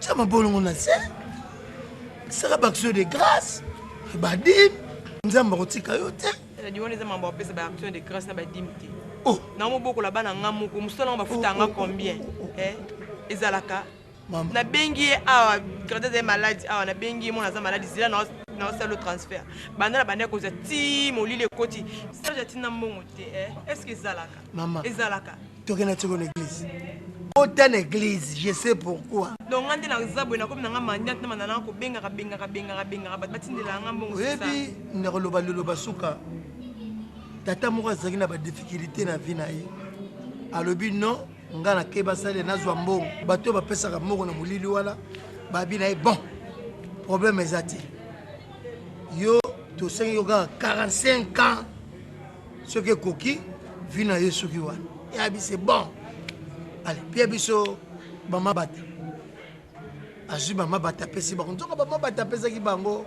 tia mabolongo na se sala baaction de grâce badime nzambe akotika yo te di wana eza mambo apesa baaction de grâce na badime te oh. na mobokola bana nga moko mosala yango bafuta yanga oh, oh, combien eh? Ezalaka. Nabengi ye awa, grade azali maladi awa, nabengi ye mwana aza maladi, zela naosala lo transfert. Banda na banda kozwa ti molili ekoti. Serge atinda mbongo te, eh? Est-ce que ezalaka? Mama. Ezalaka. Tokenda tiko na église. Ota na église, je sais pourquoi. Donc nga nde naza boye nakomi na nga mendiante na banda nanga kobengaka bengaka bengaka bengaka bato batindelaka nga mbongo. Oyebi nakoloba liloba suka. Tata moko azalaki na ba difficulté na vie na ye. Alobi non, nga nakei basale nazwa mbongo. Bato oyo bapesaka mbongo na molili wana babi na ye bon, problème eza te. Yo tosengi yo kaka 45 ans soki ekoki vie na yo soki wana. Ya bi c'est bon. Allez, pia biso mama bata. Azwi mama bata apesi bango. Nzoka mama bata apesaki bango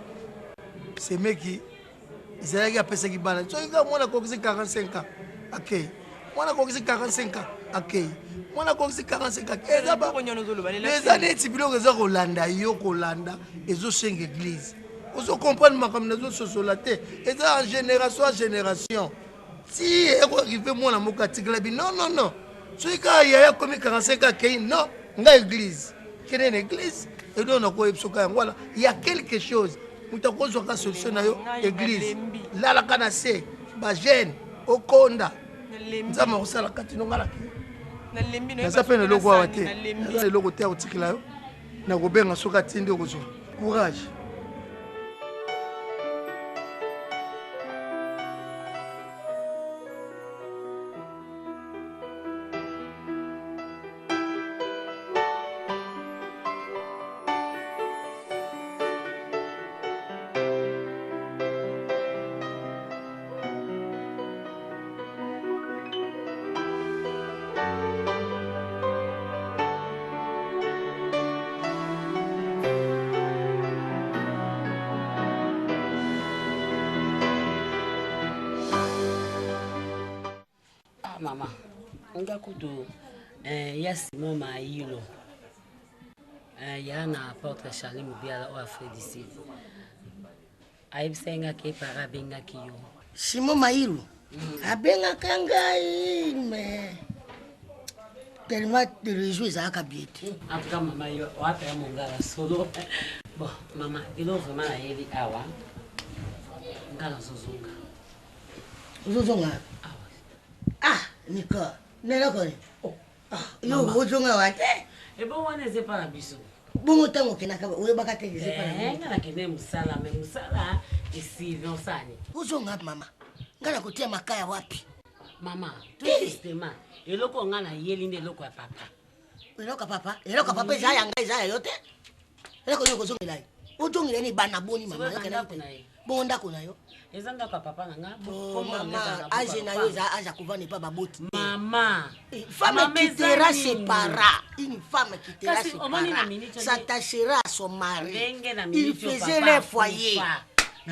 semeki ezalaki apesaki bana soki kaka mwana akokisi 45 ans akei mwana akokisi 45 ans akei mwana akokisi 45 ans eza neti biloko eza kolanda yo kolanda ezosenga eglise ozo comprendre makambo nazososola te eza en génération en génération ti ekoarrive mwana moko atikala bi non non non soki kaka yaya akomi 45 akei non nga eglise kende na eglise eloko nakoyebisa yango wana ya quelque chose moto akozwaka solution na yo eglise lalaka na se bagene okonda nzambe akosala kati no nga nake naza mpe na eloko awa te naza na eloko te ya kotikela yo nakobenga soki atindi okozwa courage. Ah, mama nga kutu eh, ya simon mailo eh, ya na apôtre charlie mobiala oyo afrique du sud ayebisaki nga ke para abengaki yo simon mailu abengaka ngai mais tellement réseau ezalaka bien te en tout cas mama yo oapela mongala solo bon mama eloko vraiment nayeli awa nga nazozonga ozozonga ah niko neloko ni yo ozonga wa te ebongo wana eza epa na biso bongo ntango okendaka oyebaka te eza epa na eh, nga nakende mosala me mosala esili osani ozonga mama nga nakotia makaya wapi mama tout eh. justement eloko nga nayeli nde eloko ya papa eloko ya papa eloko ya papa eza ya ngai eza ya yo te eloko nini okozongela ye ozongela ye na ebanda boni mama bongo ndako na yo eza ndako ya papa na nga oh, mama age na yo eza age ya kovanda epa baboti mama femme quittera ses parents une femme quittera ses parents s'attachera à son mari il faisait leur foyer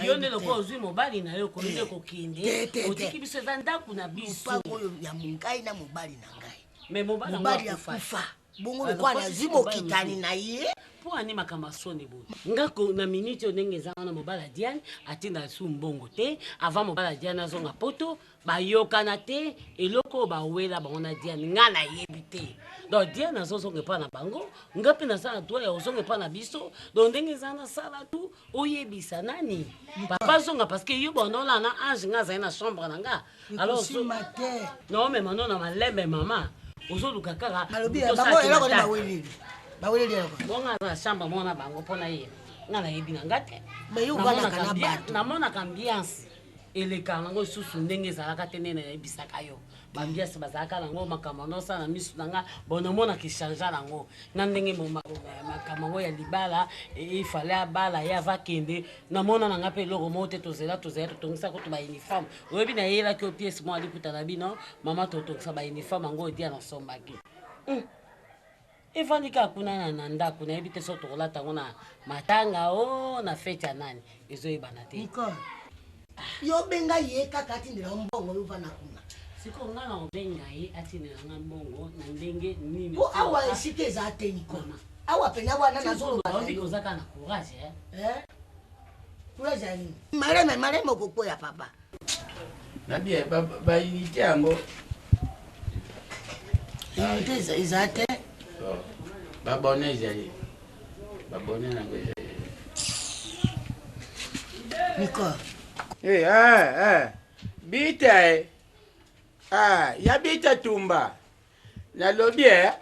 yo nde lokola ozwi mobali na yo okomi nde kokende otiki biso eza ndako na biso lopango oyo ya ngai na mobali na ngai mais mobali akufa bongo lokola nazwi bokitani na ye mpo ani makambo ya soni boye nga na minute oyo ndenge eza wana mobali ya diane atinda lisusu mbongo te avant mobali ya diane azonga poto bayokana te eloko oyo bawela bango na diane nga nayebi te donc diane azozonga epai na bango nga mpe naza na droit ya kozonga epai na biso donc ndenge eza nasala tu oyebisa nani papa azonga parce que yo bonola na ange nga azali na chambre na nga alors naomema no na malembe mama ozoluka kaka bongo aza na chambre moko na bango mpo na ye nga nayebi na nga te namonaka ambiance elekaka nango lisusu ndenge ezalaka te nde nayebisaka yo bambiasi bazalaka nango makambo yango osala na misu na nga bon namonaka echangea nango na ndenge makambo yango ya libala ifale abala ye ava kende namona na nga mpe eloko moko te tozela tozela totongisa kutu bauniforme oyebi nayelaki yo pièce moko aliputa na bino mama totongisa bauniforme yango odia nasombaki hmm. evandi kaka kuna na ndako nayebi te soki tokolata yango na matanga o na fete ya nani ezoyebana te yo benga ye kaka atindela yo mbongo yo vanda kuna sikoyo ngai na kobenga ye atindela nga mbongo na ndenge nini po awa esika eza te nikona awa pena wana nazoloba oza kaka na courage eh? eh? courage ya nini maleme maleme okokwea papa na bien baunité yango unité eza te oh. Babone ezali. Babone nango ezali. Nicole. Eh, eh, eh. Bita eh. Ah, ya bita tumba. Nalobi eh.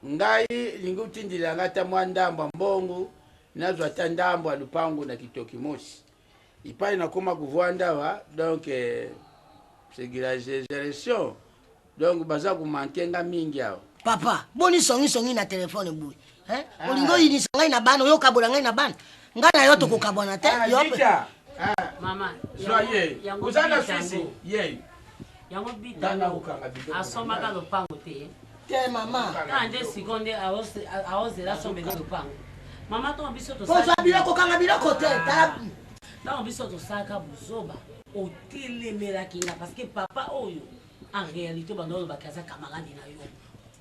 Ngai lingi otindela ngai ata mwa ndambo ya mbongo nazwa ata ndambo ya lupango na kitoki mosi ipai nakoma kovanda awa donc eh, c'est la génération donc baza komanke nga mingi awa papa boni songisongi na telefone boye eh? ah. olingi oyinisa ngai na bana oyokabola ngai na bana ngai na yo tokokabwana te ah, yo ah. mama zwa ye oza na swisi ye yango bita asombaka lopango te te mama kaka nde sikoyo nde aozela asombela lopango mama ntango biso kozwa biloko kanga biloko te tala ntango biso tosalaka buzoba otelemelaki nga parce que papa oyo en réalité banda olobaki aza camarade na yo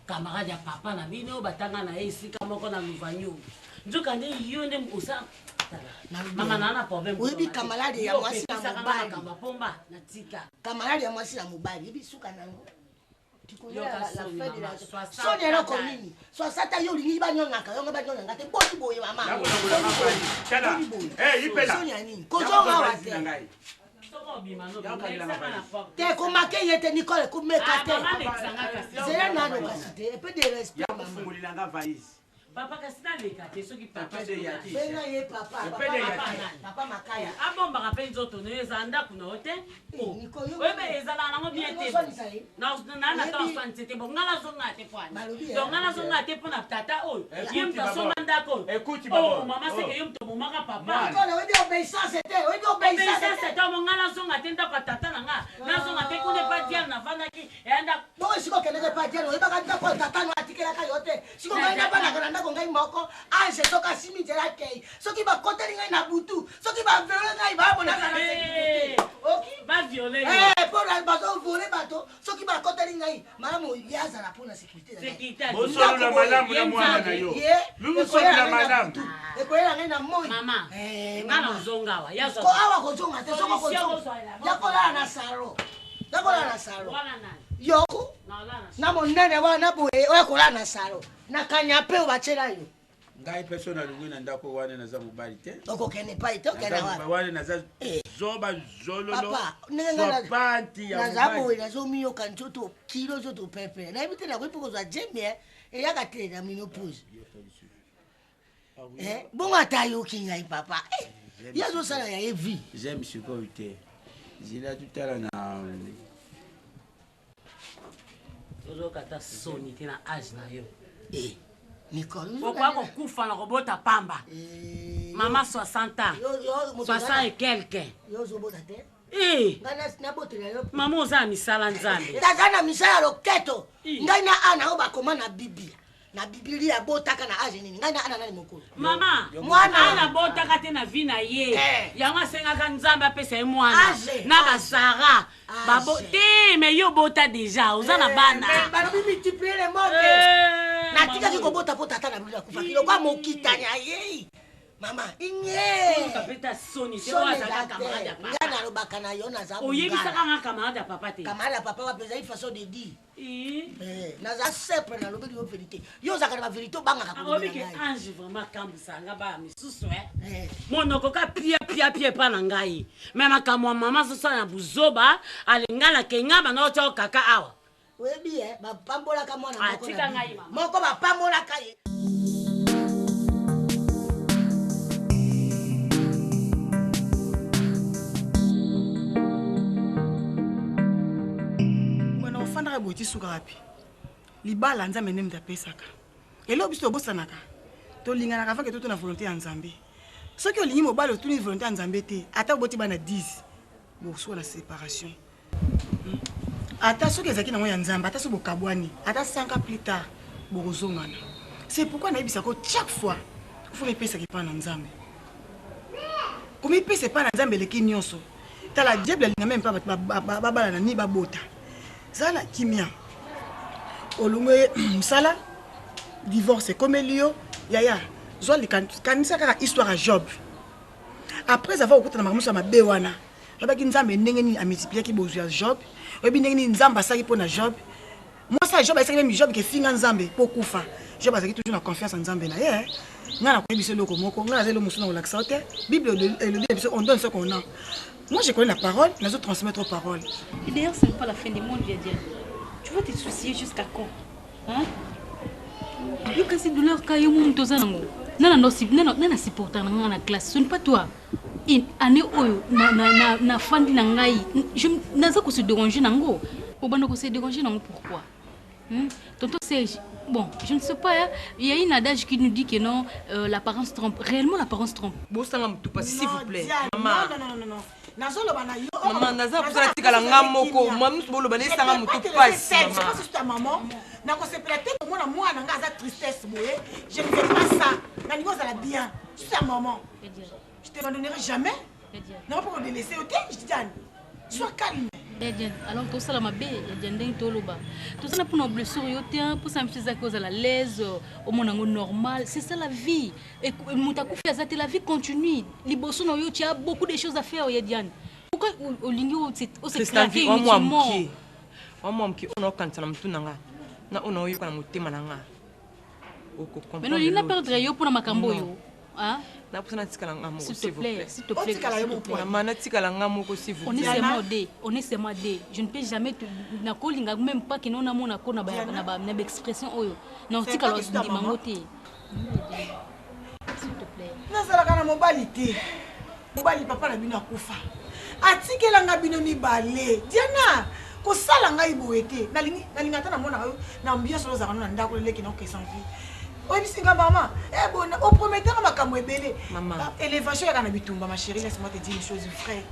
camarade ya papa na bino batanga na ye esika moko na louvanio nzoka nde yo nde oza mama naa na problème oyebi camarade ya mwasi na mobali pomba natika camarade ya mwasi na mobali yebi suka nango soni eloko nini swasata yo olingi banyongaka yongo banyonganga te boni boye mama soni ya nini kozonga awa te te komake ye te nicole komeka te zela nano kasi te epe de respect papa kasi naleka te soki papa benga ye papa papa makaya abombaka mpe nzoto nayo ezala ndako na yo te oyebe ezalaka nango bien te nana ta oswanise te bo ngai nazongaa te po ani donc ngai nazongaa te mpo na tata oyo ye moto asomba ndako oyo mama seke yo moto obomaka papa oyebi obéissance te oyebi obéissance te omo ngai nazonga te ndako ya tata na nga nazonga te kuna epa diane navandaki eya ndako bongo esika okendeke epa diane oyebaka ndako ya tata no atikelaka yo te siko ngai navandaka na ndako ngai moko ange soki asimi nzela akei soki bakoteli ngai na butu soki baviole ngai bamonaka na sécurité baviole mpo bazovole bato soki bakoteli ngai malamu ye azala mpo na sécurité bosolola malamu na mwana na yo bosolola malamu ekoyela ngai na moi eh, ko awa kozonga te soko kozonga yakolala na salo yakolala na salo yoko na monene wana boye oyo akolala na salo na kanyape oyo batyela yo ngai mpe so nalongwi na ndako wana naza mobali te okokende epai te okende wapi wana naza eh. zoba zololo swapanti ya naza boye nazomiyoka nzoto kilo nzoto pepe nayebi te nakoki mpe kozwa jemi eh. eyaka te na minopause eh, bongo ata ayoki ngai papa ye azosala ya ye vie j'aime sikoyo te zila tutala na ozoyoka ata soni te na age na yo eh, okoya kokufa na kobota pamba eh, mama 60 ans 60 et quelque eh. mama oza na misala nzambe naza na misala ya loketo ngai na ana oyo bakoma na biblia na bibilia abotaka na age nini ngai na ana nani mokolo mama mwana ana abotaka te na vie na ye eh. yango asengaka nzambe apesa ye mwana na basara babo te me yo obota deja oza na eh, bana balobi multiplier le monde eh, natikaki kobota mpo tata na bino akufaki lokwa mokitani ayei mama inyeokapeta soni te oyo azalaka camarade ya papa ngai nalobaka na yo naza oyebisaka nga camarade ya papa te camarade ya papa wapi ezali façon de dire Eh, naza simple nalobeli yo verité yo ozalaka na baverité obangaka kolobike ange vraiment akambwisa nga baya misusu e eh. monoko ka pia pia pia epa na ngai me makambo ya mama azosala na buzoba alinga na kenga banda otya kaka awa oyebi e bapambolaka mwana atika ngai moko bapambolaka ye ofandaka boye ti suka wapi libala nzambe nde moto apesaka eloko biso tobosanaka tolinganaka avant ke totuna volonté ya nzambe soki olingi mobali otuni volonté ya nzambe te ata oboti bana 10 bosuka na séparation hmm. ata soki ezalaki nango ya nzambe ata soki bokabwani ata 5 ans plus tard bokozongana c'est pourquoi nayebisako chaque fois fo mipesaka epai na nzambe komipesa epai na nzambe eleki nyonso tala diable alinga meme mpa bato babalana ni babota zala na kimia olongwe mosala divorce ekomeli yo yaya zwa kanisa kaka histoire ya job après avoir kokutana makambo nyonso ya mabe wana oyebaki nzambe ndenge nini amultipliaki bozwi ya job oyebi ndenge nini nzambe asalaki mpo na job Mwasi ya Job ayebisaki meme Job ke finga Nzambe mpo okufa. Job azalaki toujours na confiance ya Nzambe na ye. Ngai nakoyebisa eloko moko, ngai naza eloko mosusu nakolakisa yo te. Bible elobi na biso on donne ce qu'on a. Moi je connais la parole, nazo transmettre parole. Et d'ailleurs, ce n'est pas la fin du monde, Viadiane. Tu vas te soucier jusqu'à quand Hein Yo kasi douleur ka yo mutu oza nango. Nana no nana nana supporter na nga na classe, ce n'est pas toi. Une année oyo na na na na fandi na ngai, je naza ko se déranger nango. Obanda ko se déranger nango pourquoi Tonton Serge, bon, je ne sais pas, hein. il y a une adage qui nous dit que non, l'apparence trompe. Réellement, l'apparence trompe. Bosanga mutu pasi, s'il vous plaît. Maman. Non, non, non, non, non. Nazoloba na yo. Maman, naza posa natikala nga moko. Mama mosusu boloba na esanga mutu pasi. Maman. ta maman. Nakosepela te komona mwana nga aza tristesse boye. Je ne veux pas ça. Nalingi ozala bien. Je suis ta maman. Je te abandonnerai jamais. Nakoki ko délaisser yo te, Diane. Sois calme. Diane, alors tosala mabe ya Diane ndenge toloba. Tosala mpona blessure yo te, mposa biso ezaki ozala l'aise, omona yango normal. C'est ça la vie. Moto akufi aza te, la vie continue. Liboso na yo, tu as beaucoup de choses à faire, ya Diane. Pourquoi olingi ose craquer inutilement? Wa mwa moke oyo naokanisa na motu na nga na oyo naoyoka na motema na nga. Mais olingi na perdre yo mpona makambo oyo. Naposa natikala nga moko, s'il te plaît, s'il te plaît. Mama, natikala nga moko, s'il vous plaît. On est seulement deux, on est seulement deux. Je ne peux jamais te nakolinga même pas que non amona ko na ba na ba na expression oyo. Na otikala ndima ngo te. S'il te plaît. Nazalaka na mobali te. Mobali papa na bino akufa. Atikela nga bino mibale. Diana, kosala ngai boye te. Nalingi nalinga ata namonaka yo na ambiance oyo ozalaka na ndako leleki na okesa vie. Oyebisi nga mama, eh bon, oprometaka makambo ebele. Mama. Élévation yaka na bitumba ma chérie, laisse-moi te dire une chose vraie.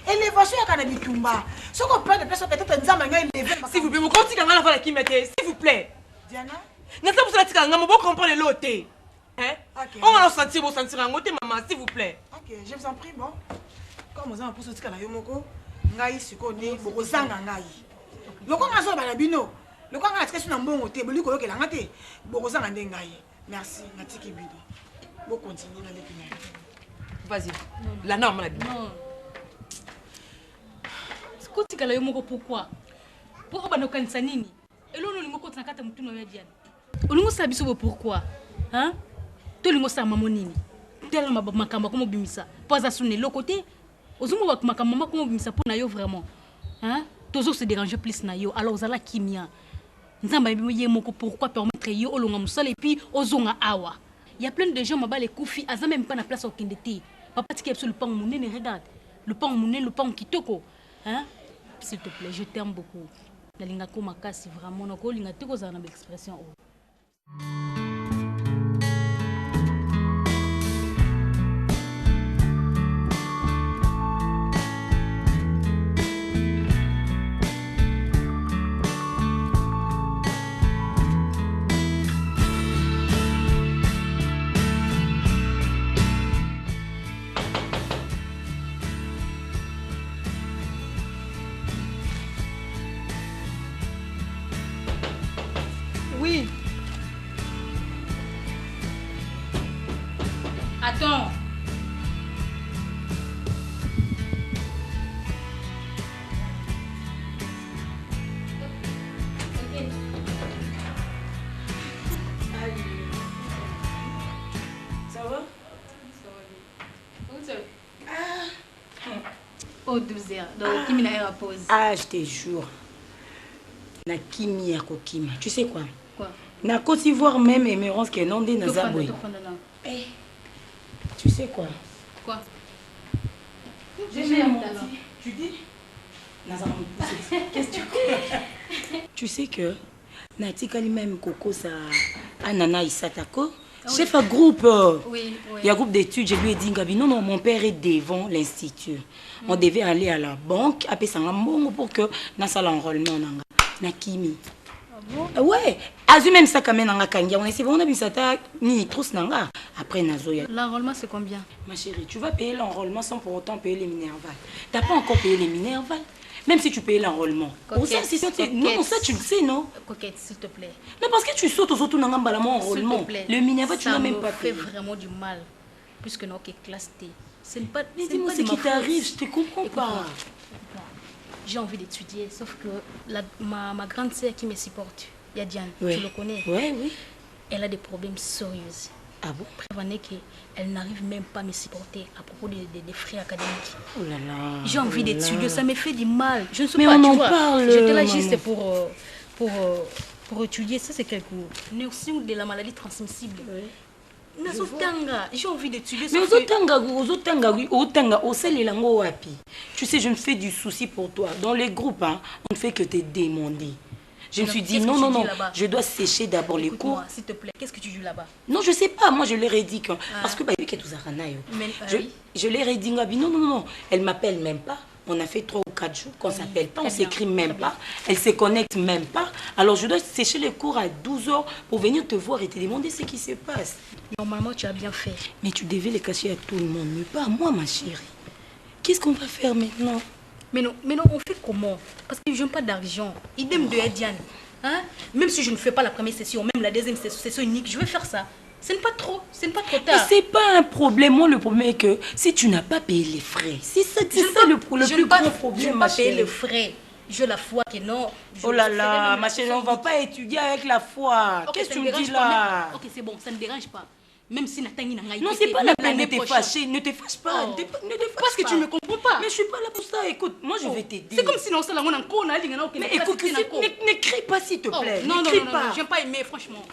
Élévation yaka na bitumba. Soki operdre place peut-être Nzambe anga élevé. S'il vous plaît, bokotika nga na fala kimia te, s'il vous plaît. Diana, naza posa natikala nga mo bo comprendre eloko te. Hein? Okay. On va sentir, vous sentir en côté, maman, s'il vous plaît. Ok, je vous en prie, bon. Comme vous avez un peu yo moko, ngai siko nde bokozanga ngai. Loko nga zo bana bino. Loko nga natika na mbongo te, boli koyokela nga te. Bokozanga nde ngai. Merci, natiki bino. Bo continuer na leki na. Vas-y. La norme la bino. Non. Kotikala yo moko pourquoi? Po obanda kokanisa nini? Eloko olingi okota na kati ya motu na yo ya Diane. Olingi osala biso boye pourquoi? Hein? To olingi osala mamo nini? Tala makambo akoma obimisa po aza suna eloko te. Ozomona makambo mama akoma obimisa mpo na yo vraiment. Hein? Tozo se déranger plus na yo. Alors ozala kimia. Nzambe ayebi ye moko pourquoi permettre yo olonga mosala et puis ozonga awa. Il y a plein de gens mabala ekufi aza même pas na place okende te. Papa tika biso lupango monene regarde. Lupango monene lupango kitoko. Hein? S'il te plaît, je t'aime beaucoup. Nalingako makasi vraiment nakolinga te kozala na ba expression oyo. Oui. Attends. Ça va? Oh, 12 heures. Donc, Kimi na heure à pause. Ah, je te jure. Na Kimi ya kokima. Tu sais quoi? Quoi? Na Côte d'Ivoire même, Emerance ke non de na Zabwe. Eh. Tu sais quoi? Quoi? J'ai même menti. Tu dis? Qu'est-ce que tu crois? Tu sais que natikali même kokosa Anana Isatako, Ah oui. chef à groupe. Oui, oui. Il y a groupe d'études, je lui ai dit, Ngabi, non, non, mon père est devant l'institut. On devait aller à la banque, appeler ça mbongo pour que nasala enrôlement nanga. Na kimi. Ah bon? Ouais, azu même ça quand même nanga kangia, on essaie on a bisata ni trousse nanga. Après nazoya. L'enrôlement c'est combien? Ma chérie, tu vas payer l'enrôlement sans pour autant payer les minervals. T'as pas encore payé les minervals. Même si tu payes l'enrôlement. Coquette, Ça, c'est ça, tu- non, coquette. ça tu le sais, non? Coquette, s'il te plaît. Non, parce que tu sautes aux autres nanga mbala S'il te enrôlement. plaît. Le minerval, tu Ça n'as même me pas fait payé. vraiment du mal. Puisque non, ok, classe T. Ce n'est pas. Mais ce n'est dis-moi pas ce de qui ma t'arrive, faute. je te comprends Écoute-moi, pas. écoute-moi. J'ai envie d'étudier, sauf que la, ma, ma grande sœur qui me supporte, Yadiane, Oui. tu le connais Oui, oui. Elle a des problèmes sérieux. Ah bon Preuve en est qu'elle n'arrive même pas à me supporter à propos des, des- des frais académiques. Oh là là. J'ai envie oh là d'étudier, là. ça me fait du mal. Je ne sais Mais pas, on tu en vois. parle, J'étais là maman. juste pour, euh, pour, euh, pour étudier. Ça, c'est quelque Nursing de la maladie transmissible. Nazotanga, j'ai envie d'étudier. Mais sauf que- ozotanga ozotanga otanga osalela yango wapi tu sais je me fais du souci pour toi dans les groupes hein, on ne fait que te demander je me Non, suis dit qu'est-ce que non tu non dis non là-bas je dois sécher d'abord les cours Écoute-moi, s'il te plaît, qu'est-ce que tu dis là-bas non je sais pas moi je leur ai dit que Ah. parce que bayebi ke tozalaka na yo Mais, euh, je, oui. je leur ai dit ngabi non non non non elle m'appelle même pas on a fait trois ou quatre jours qu'on s'appelle pas, on Très bien, s'écrit même pas, elle se connecte même pas. Alors je dois sécher les cours à 12 heures pour venir te voir et te demander ce qui se passe. Normalement, tu as bien fait. Mais tu devais les cacher à tout le monde, mais pas à moi, ma chérie. Qu'est-ce qu'on va faire maintenant Mais non, mais non, on fait comment Parce que je n'ai pas d'argent. Idem de Diane. Hein? Même si je ne fais pas la première session, même la deuxième session, session unique, je vais faire ça. Ce n'est pas trop, ce n'est pas trop Mais tard. c'est pas un problème. Moi, le problème est que si tu n'as pas payé les frais, c'est ça, c'est ça le, le Je plus n'ai pas- grand problème, Je n'ai ma pas payé chérie. le frais. Je la foi que non. Je Oh là ferai là, même ma la chérie, session on va pas étudier avec la foi. Ok, Qu'est-ce que ça tu ne me dérange dis pas, là même- Ok, c'est bon, ça ne dérange pas. Même si Nathan n'a Non, c'est pas la peine de te fâcher. Ne te fâche pas. Oh. Ne te, ne te fâche Parce que pas. tu ne me comprends pas. Mais je suis pas là pour ça. Écoute, moi, je vais t'aider. C'est comme si on s'en on encore, on a dit, on a Mais écoute, ne, ne crie pas, s'il te Oh, plaît. Non, ne non, crie non, non, pas. non, j'aime pas aimer, franchement.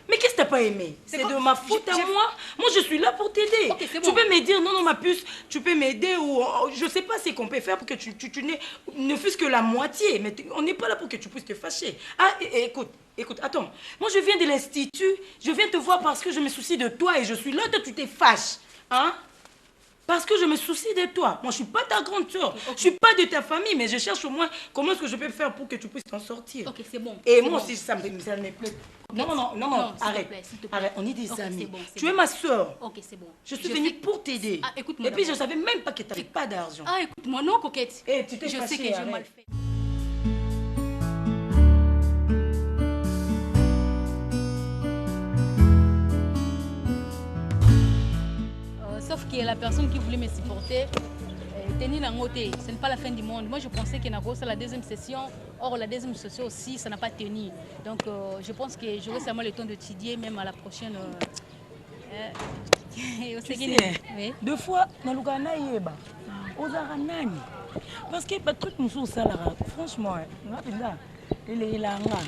Mais qu'est-ce que t'as pas aimé C'est comme- de ma faute à j'ai- moi. Moi, je suis là pour t'aider. Ok, c'est Tu bon. peux me dire, non, non, ma puce, tu peux m'aider ou oh, je sais pas ce qu'on peut faire pour que tu, tu, tu n'aies ne fût-ce que la moitié. Mais tu- on n'est pas là pour que tu puisses te fâcher. Ah, et- et écoute, écoute, attends. Moi, je viens de l'institut. Je viens te voir parce que je me soucie de toi et je suis là, toi, tu te fâches. Hein Parce que je me soucie de toi. Moi, je suis pas ta grande soeur. Je suis pas de ta famille, mais je cherche au moins comment est-ce que je peux faire pour que tu puisses t'en sortir. Ok, c'est bon. Et c'est moi bon. aussi, ça me, ça me plaît. Non, non, non, non, non, s'il te arrête. plaît, s'il te plaît. Arrête, on est des Ok, amis. c'est bon, c'est tu es bon. ma soeur. Ok, c'est bon. Je suis Je venue sais- pour t'aider. Ah, écoute-moi Et puis, je d'abord. savais même pas que tu n'avais pas d'argent. Ah, écoute-moi, non, coquette. Eh, tu t'es Je fâchée, sais que j'ai arrête. mal fait. Euh, sauf que la personne qui voulait me supporter, euh, tenir la côté, ce n'est pas la fin du monde. Moi, je pensais que Nago, c'est la deuxième session. Or, la deuxième session aussi, ça n'a pas tenu. Donc, euh, je pense que j'aurai seulement le temps d'étudier, même à la prochaine. euh, euh, au Tu Séguéné. sais, Oui. deux fois naluka nayeba ozalaka nani parce que batruc mosusu osalaka franchement nga mpenza eleyela nga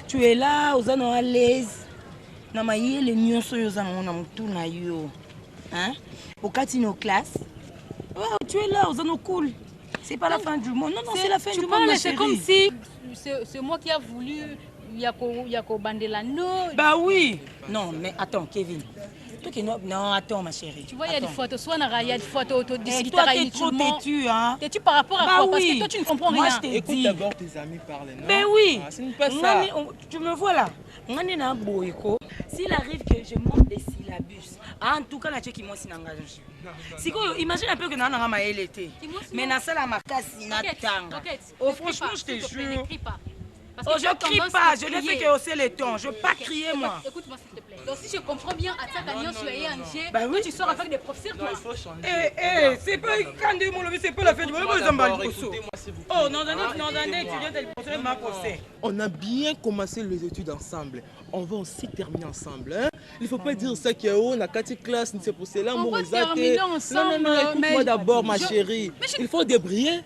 tu es là oza na alaise na mayele nyonso oyo oza nango na motu na yo Hein? okati no classe Ouais, tu es là oza no cool c'est pas la fin du monde non non c'est la fin Tu du monde parles, ma c'est chérie. comme si c'est c'est moi qui a voulu Yako, Yako Bandela. Non. Bah oui. Non, mais attends, Kevin. Toi qui non, non, attends, ma chérie. Tu vois, il y a des Attends. fois, toi, il y a des fois, tu Eh, discutes toi, t'es trop têtu, hein. Têtu par rapport à Bah quoi Parce oui. que toi, tu ne comprends Moi, rien. je t'ai Écoute dit. d'abord tes amis parler, non Mais oui. Ah, ce n'est pas ça. Ngani, on- tu me vois là. Ngani na boyeko. S'il arrive que je manque des syllabus, ah, en tout cas, na cheki moi si nanga. Sikoyo, imagine un peu que na nanga mayele te. Mais na sala makasi na Coquette, tanga. coquette, Oh ne crie franchement, pas, je te s'il te plaît, jure. Ne crie pas. Parce Oh, que tu je as crie tendance pas, à je ne fais crier. que hausser les tons, je veux pas Ok, crier écoute- moi. Écoute-moi s'il te plaît. Donc si je comprends bien, à Tata tu es ING, Bah oui. tu sors avec des professeurs, toi. Eh, eh, c'est pas quand de mon lobby, c'est pas la fête du monde, Écoute-moi ils ont mal d'abord, au saut. écoutez-moi, s'il vous plaît. Oh, non, non, non, Hein, non, non, écoutez-moi. tu viens de procès, ma procès. On a bien commencé les études ensemble. On va aussi terminer ensemble. Hein? Il ne faut pas dire ça qu'il y a oh, on a quatre classes, c'est pour cela, On mon va résultat. terminer Non, non, ensemble, non, écoute-moi mais- d'abord, ma Je- chérie. mais je- Il faut débrayer.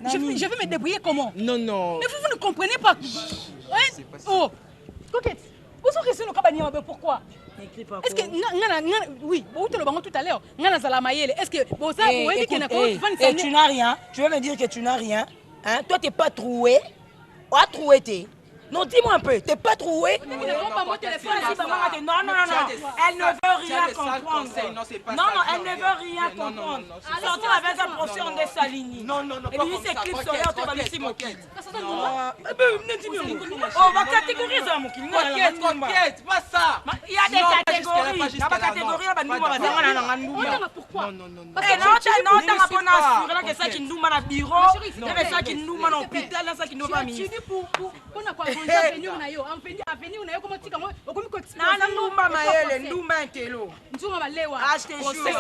Je, je vais me débrouiller comment Non, non. Mais vous, vous ne comprenez pas. Hein? Oh, coquette, vous êtes resté au pourquoi Est-ce que nga- nga na- nga- oui, bon, le tout à l'heure, nga na zala mayele. Est-ce que bon ça Eh, oyebi écoute, ke na eh, eh, tu n'as rien. Tu veux me dire que tu n'as rien hein? Toi, t'es pas troué. Oh, troué, t'es. Non, dis-moi un peu, t'es pas troué Non, Non, non, non, non. Elle ne veut rien comprendre. Non, c'est pas Non, ça. non, elle ne veut rien Non, non, non, comprendre. non, c'est Sortir pas avec ça. un professeur de Saligny. Non, non, non, Et pas lui, comme c'est ça. clip Coquette, solaire, tu vas coquette, laisser mon coquette. Oh, va catégoriser mon kill. Coquette, coquette, pas ça. Il y a des Non, pas catégories. jusqu'à là, pas Il y a jusqu'à des là, catégories, non. là, ndumba Pas bazanga na d'accord. nanga ndumba. Pourquoi Non, non, non, non. Eh, non, non, tanga mpona assurer la que ça qui ndumba na bureau, Ma chérie, s'il te la plaît. que ça qui ndumba na hôpital, la ça qui ndumba Tu ministre. étudies pour pour pour quoi Avenir na yo, avenir na yo comment tika ngo okomi ko exposer. Na ndumba mayele, ndumba intelo. Nzunga malewa. Ah, je te jure.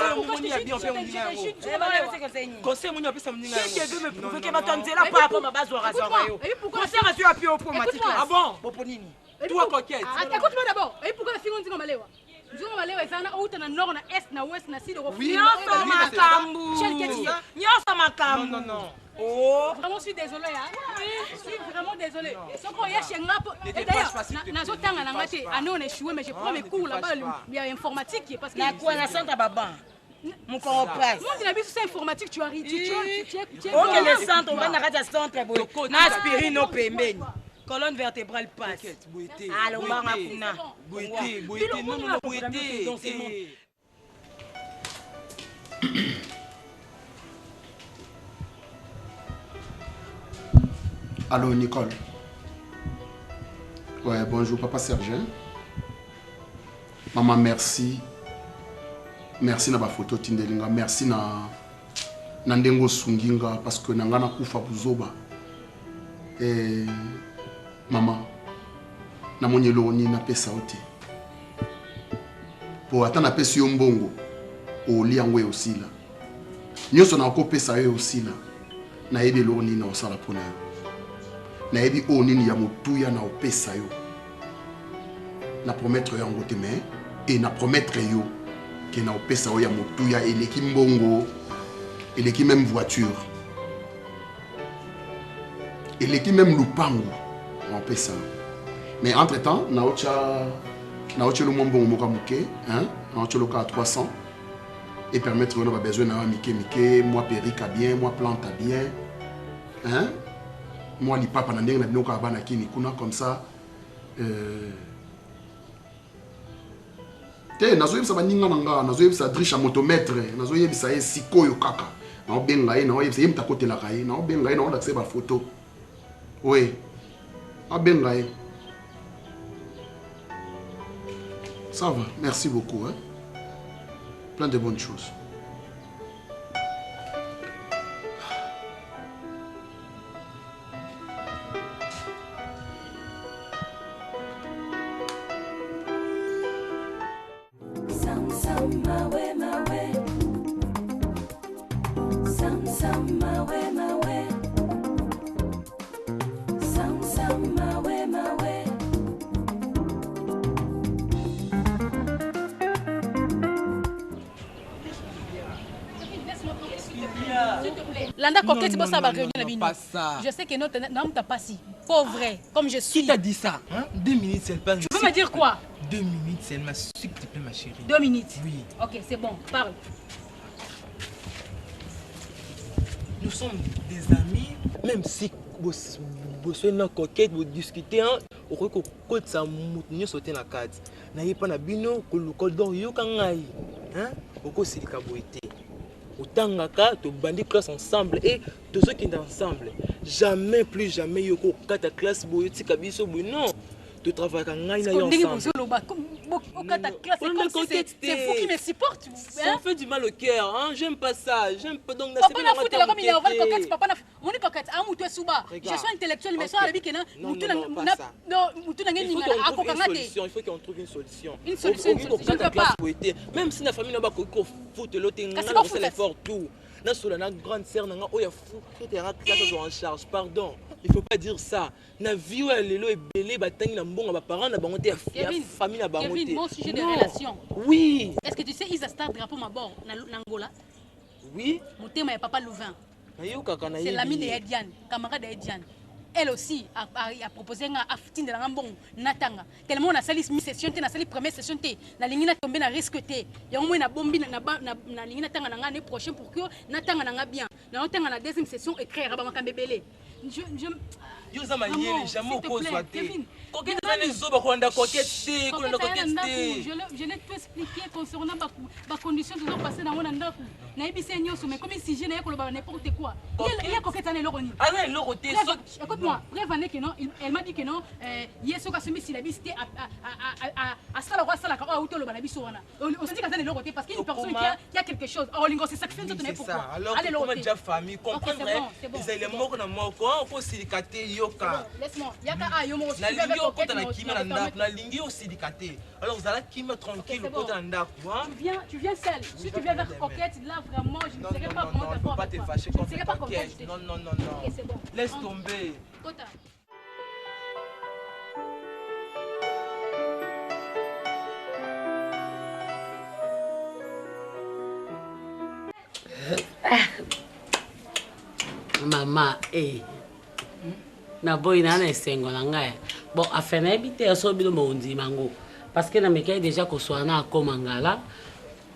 Conseil moni apesa moninga. Si tu veux me prouver que bato ya nzela pa poma bazwaka zwaka yo. Conseil azwi api yo poma tikla. Ah bon? Bopo nini? Toi coquette. Écoute-moi d'abord. Et pourquoi la fingo nzinga malewa? Nzinga malewa ezana outa na nord na est na ouest na sud Nyonso makambu. Nyonso makambu. Non non non. Oh. Vraiment, je suis désolée. Hein. Je suis vraiment désolée. Ce qu'on y a chez Ngapo. Et d'ailleurs, nazotanga na nga te. Ah non, on a échoué, mais je prends mes cours là-bas, il y a informatique. Parce que. Na quoi, na centre baba. Mokoro presse. Moi, tu as informatique, tu arrives. Tu tu tu Okende centre, ovanda kati ya centre boye. Na aspirine o pembeni. Colonne vertébrale passe. Alombanga kuna. Boete, boete, non non non, boete. Allô, Nicole. Ouais, bonjour, papa Serge. Maman, merci. Merci na ba photo tindelinga. Merci na na ndenge osungi nga parce que na nga nakufa buzoba. Eh, mama, namoni eloko nini napesa yo te. Po ata napesi yo mbongo, olia yango osila. Nyonso nakopesa yo osila. Nayebi eloko nini naosala mpo na yo. Nayebi oyo nini ya motuya na opesa yo. Na promettre yo yango te mais e na promettre yo ke na opesa yo ya motuya eleki mbongo, eleki même voiture, eleki même lupango na opesa yo. Mais entre temps naotya naotyelo mwa mbongo moko ya moke, hein, naotyelo kaka 300 et permettre yo na babesoin na yo ya mike mike, mwa perruque ya bien, mwa plante ya bien, hein, mwa lipapa na ndenge na bino kaka bana kini kuna comme ça. Te nazoyebisa baninga na nga, nazoyebisa Drisha motomètre, nazoyebisa ye sikoyo kaka naobenga ye, naoyebisa ye moto akotelaka ye, naobenga ye, naolakisa ye bafoto. Oui, abenga ye. Ça va, merci beaucoup, hein? Plein de bonnes choses. Sam sam mawe mawe. Sam sam mawe mawe. Sam sam mawe mawe. Landa coquette, bossa ba réunion na bino. Pas ça. Je sais que notre nam t'a pas si pauvre comme je suis. Qui t'a dit ça hein? 2 minutes seulement. Tu veux me dire quoi? 2 minutes seulement, s'il te plaît ma chérie. 2 minutes. Oui. OK, c'est bon, parle. Nous sommes des amis, même si boswe na coquette bodiscute okoki kokotisa moto nyonso te na kati naye mpa na bino koluka donc yoka ngai okosilika boye te otangaka tobandi classe ensemble et tozokende ensemble jamais plus jamais yo kokata classe boye otika biso boye non totravaillaka ngai na yo Ndenge ensemble bozoloba okata classe Olanda comme si coquette c'est vous qui me supporte. Ça fait du mal au cœur, hein? J'aime pas ça. J'aime pas donc Papa na futela comme il a ouvert coquette, papa na moni coquette, ah mutu esuba. Regarde. Je suis intellectuel mais so Ok. alobi ke na Non, mutu non, na non, pas na ça. non mutu na Il ngai faut ningana qu'on trouve une akokanga te. solution. Il faut qu'on trouve une solution. Une solution, une solution. Je ne veux pas. Même si la famille n'a pas kofuta l'autre, Kasi nga na bafuta. kosala effort tout. Nasola na grande sœur na nga oyo afuta yanga classe azwa en charge. Pardon. Il faut pas dire ça. Na vie oyo ya lelo ebele batangi na mbongo ya baparents na bango te ya Kevin, famille na bango Kevin, te. mon sujet de Non. relation. Oui. Est-ce que tu sais Isa Star drapeau mabor na na Angola? Oui. Motema ya papa Louvain. Nayokaka na C'est l'ami de Ediane, camarade de Ediane. Elle aussi a, a, a proposé nga afutindela nga mbongo natanga. Tellement na sali mi session te na sali première session te, na lingi na tomber na risque te. Yango moi na bombi na na na, na lingi na tanga na nga année prochaine pour que na tanga na nga bien. Na tanga na deuxième session écrire ba makambe belé. Je je Yo oza mayele Maman, jamais s'il te okozwa plaît, te. Kevin, Coquette eza na ezoba kolanda coquette te, kolanda Coquette aya coquette na te. ndako, je l'ai tout expliqué concernant bacondition tozopase nango na ndako. Nayebisi ye nyonso mais comme sujet naye koloba n'importe quoi. Ye coquette ana eloko nini? Aza eloko te. Bref, écoute-moi, bref, année que non, elle m'a dit que non, ye soki asombi syllabus te asalaka asalaka oyo auti oloba na biso wana. Osandi kaza na eloko te parce qu'une personne qui a quelque chose, olingo se sacrifie nzoto na ye C'est ça. pourquoi? Alors Ala eloko tokoma te. déjà famille, Ok, c'est comprendre bon, c'est bon, ezali c'est bon. moko na moko. Mama okosilika te yoka. Laisse-moi. Yaka ah yo moko. Nalingi okota na kimia na ndako, nalingi osilika te. Alors zala kimia tranquille Ok, c'est bon. okota na ndako, hein? Tu viens seul. Si tu viens vers Coquette, là vraiment, je ne Non, serai non, pas non, vraiment non, d'accord faut pas avec te toi. fâcher Je ne contre serai pas contente, Coquette. je te Non, dis. non, non, non. Ok, c'est bon. Laisse Entre. tomber. Kota. Mama e naboyi naa na esengo na ngai. Bon, afin nayebi te so bino bondima yango parce que namekaki déjà koswana na akoma ngala,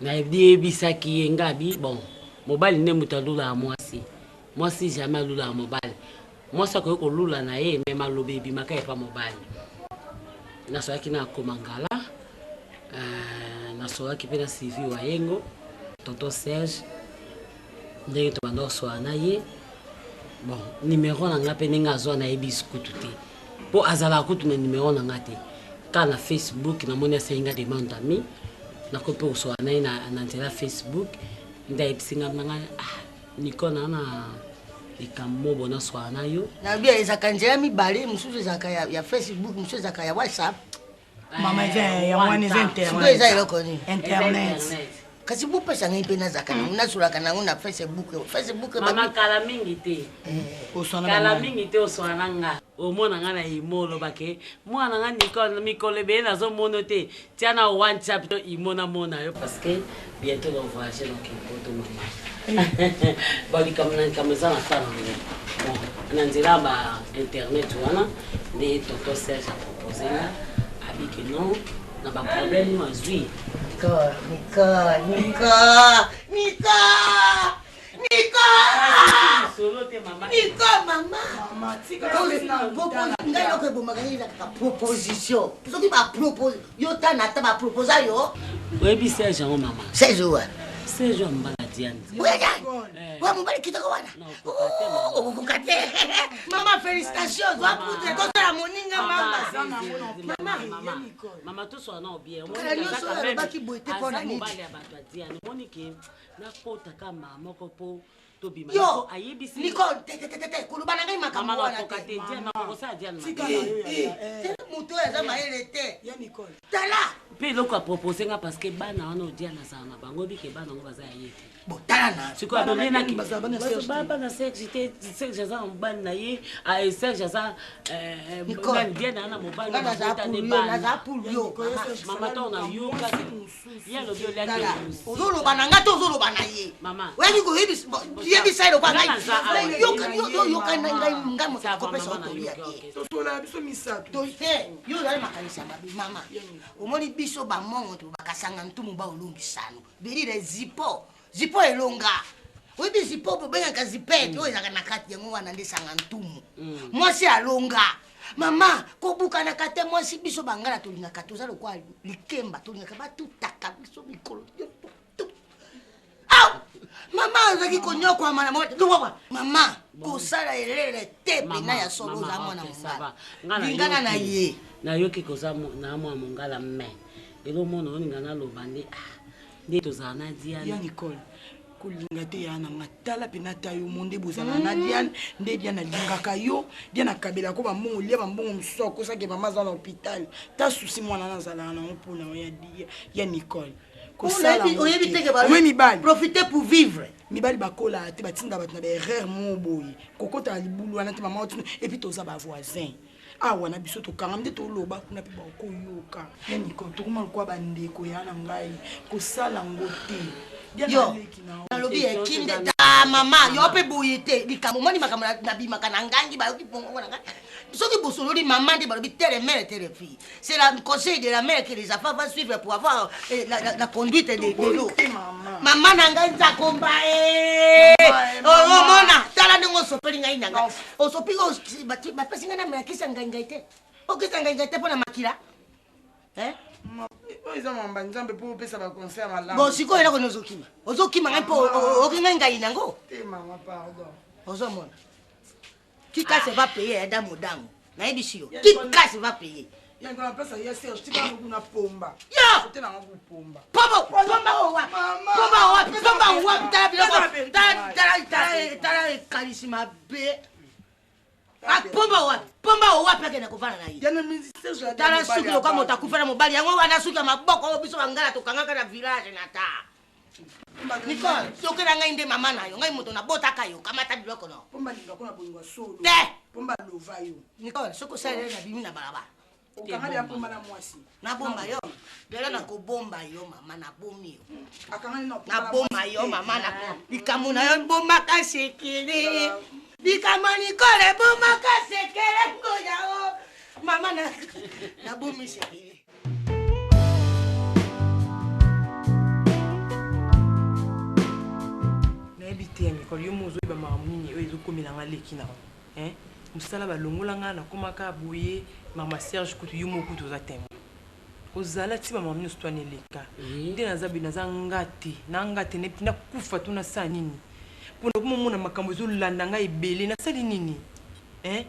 nayebisaki ye ngabi bon, mobali nde moto alulaka mwasi, mwasi jamais alulaka mobali. Mwasi akoki kolula na ye me maloba ebimaka epa mobali. Nasolaki na akoma ngala, nasolaki mpe na Sylvie Wayengo, tonton Serge, ndenge tobanda koswala na ye. Bon, numero na nga mpe ndenge azwa nayebi kutu te, mpo azalaka kutu na numero na nga te. Kaka na Facebook namoni asengi nga demande d'ami, nakoki mpe koswala na ye na nzela ya Facebook. Nde ayebisi nga na nga ah, Nicole, naa na likambo mo bo naswala na yo. Nabi ezalaka nzela mibale, mosusu ezalaka ya Facebook, mosusu ezalaka ya WhatsApp. Mama, eza ya wana, eza internet. Sikoyo eza eloko nini? Internet. Kasi bopesa ngai mpe nazalaka nango, nasolaka nango na Facebook, Facebook. Mama, kala mingi te. Oswana kala banani? Mingi te oswana na nga, omona nga na imo, olobake mwana nga Nicole, mikolo ebele nazomona te, tia na WhatsApp to imo namona yo, parce que bientôt na voyage nakende poto. Mama, bon, likambo na likambo eza na tala yango. Bon, na nzela ya ba internet wana nde tonton Serge apropose nga, abike non na baproblème oyo azwi. Nicole, Nicole, Nicole, Nicole, Nicole! Solo te mama. Nicole, mama. Ngai eloko ebomaka ngai ezalaka proposition. Soki bapropose yo, tana ata baproposa yo. Oyebi Serge yango, mama? Serge wa? Serge wa mbala Diane. Oya mobali kitoko wana, okokoka te. Mama, félicitation, zwa poudre tosala moninga mama. Mama, toswana na obien. Kala nyonso oyo alobaki boye te mpo na nini? Mobali ya bato ya Diane, omoni ke nakotaka mama moko mpo tobima. Yo Ayebisi Nicole, te te te te, koloba na ngai makambo Mama, wana nakoka te. te. Diane, nakokosala Diane mabe. Te, moto oyo aza mayele te, tala. Mpe eloko apropose nga, parce que bana wana o Diane azala na bango, oyebi ke bana yango baza ya ye te. Botala na sikoyo. Bana Abonenaki nani bazala bana Serge te? Bana Serge te. Serge aza na mobali na ye. Ah, Serge aza Nicole. nani, Diane aza na mobali. Nga nazala babota nde pour yo, bana. nazala pour yo, mama. Mama, ntango nayoka ye alobi Tala, oliaki. ozoloba na nga te, ozoloba na ye. Mama. Oyebi koyebisa, yebisa ye lokwa Nga naza awa. ngai yoka ngai, ngai moto akopesa yo tolia te. Tosola biso misato. Te, yo ozali makanisi ya mabe. Mama, omoni biso bamongo to bakasanga ntumu baolongisano belile zipo zipo elonga. Oyebi zipo bobengaka zipete oyo ezalaka na kati yango wana nde sanga ntumu. Mwasi alonga, mama, kobukanaka te. Mwasi, biso bangala tolingaka, toza lokwa likemba, tolingaka batutaka biso mikolo nyonso. Aw mama, azalaki konyokwama na mwa mama, kosala elele te pena ya solo. Oza mwana mongala, lingana na ye. Nayoki koza na mwa mongala, me elo mona oninga naloba nde ah, nde tozala na Ya Diane. Nicole, kolinga te ya nanga. Tala mpena ta yo mo nde bozala na Diane, nde Diane alingaka yo. Diane akabelako bambongo, lia bambongo mosusu akosaki. Mama aza na hôpital, ta susi mwana na azalaka nango mpona yo ya Nicole. Kosala yango Oyebi te. te ke Omoi mibali profiter pour vivre. Mibali bakolaka te, batinda bato na baerreur mo boye, kokota na libulu wana te. Mama otino, et puis toza bavoisin awa na biso, tokangami nde toloba kuna mpe bakoyoka. Ya Nicole, tokoma lokwa bandeko ya na ngai, kosala yango te. Diane Yo aleki na yo. nalobi ekinde ta mama, yo mpe boye te. Likambo omoni, makambo nabimaka na ngangi, bayoki bongongo na ngai. Soki bosololi mama, nde balobi telle mère, telle fille, c'est la conseil de la mère que les enfants vont suivre pour avoir la conduite de l'eau. Mama na ngai, nzakomba e omona, tala ndenge osopeli ngai na ngai, osopi bapesi ngai na melakisa ngai ngai te, okisa ngai ngai te mpo na makila. Eh? Oyo eza mamba Nzambe mpo opesa baconseil malamu. Bon, sikoyo eloko nini ozokima? Ozokima ngai mpo oki ngai ngai nango. Te mama, pardon. Ozomona, qui casse va payer ya damu damu, nayebisi yo, qui casse va payer. Yango na place ya Serge, tika yango kuna pomba. Yo! Te nango kupomba. Pomba, pomba owa, pomba wapi, pomba wapi? Tala biloko, tala, tala, tala, tala ekalisi mabe. Pomba wapi? Pomba wapi akenda kovanda na ye? Tala suki lokola moto akufa na mobali yango wana suki ya maboko oyo biso bangala tokangaka na village na ta. Nicole, sokela ngai nde mama na yo, ngai moto nabotaka yo, kamata biloko no. Pomba alingaka na bolingo ya solo. Te. Pomba alova yo. Nicole, soki osaleli nabimi na balabala. Okanga deya pomba na mwasi. Nabomba yo. Lelo nakobomba yo mama, nabomi yo. Akangani na pomba na Naboma mwasi yo te. mama, na likambo na yo ebomaka sekele. Likambo Nicole ebomaka sekele ngoya o. Mama na nabomi sekele. Nayebi te ya Nicole, yo moko ozoyeba makambo nini oyo ezokomela nga leki na yo. Hein? Musala balongola nga nakoma kaka boye, mama Serge kutu yo moko kutu oza temoin. Ozala ti ba makambo nionso to wana eleka. Nde naza boye naza nga te, na nga te nayebi te nakufa to nasala nini. Po nakoma omona makambo ezolanda nga ebele, nasali nini? Hein?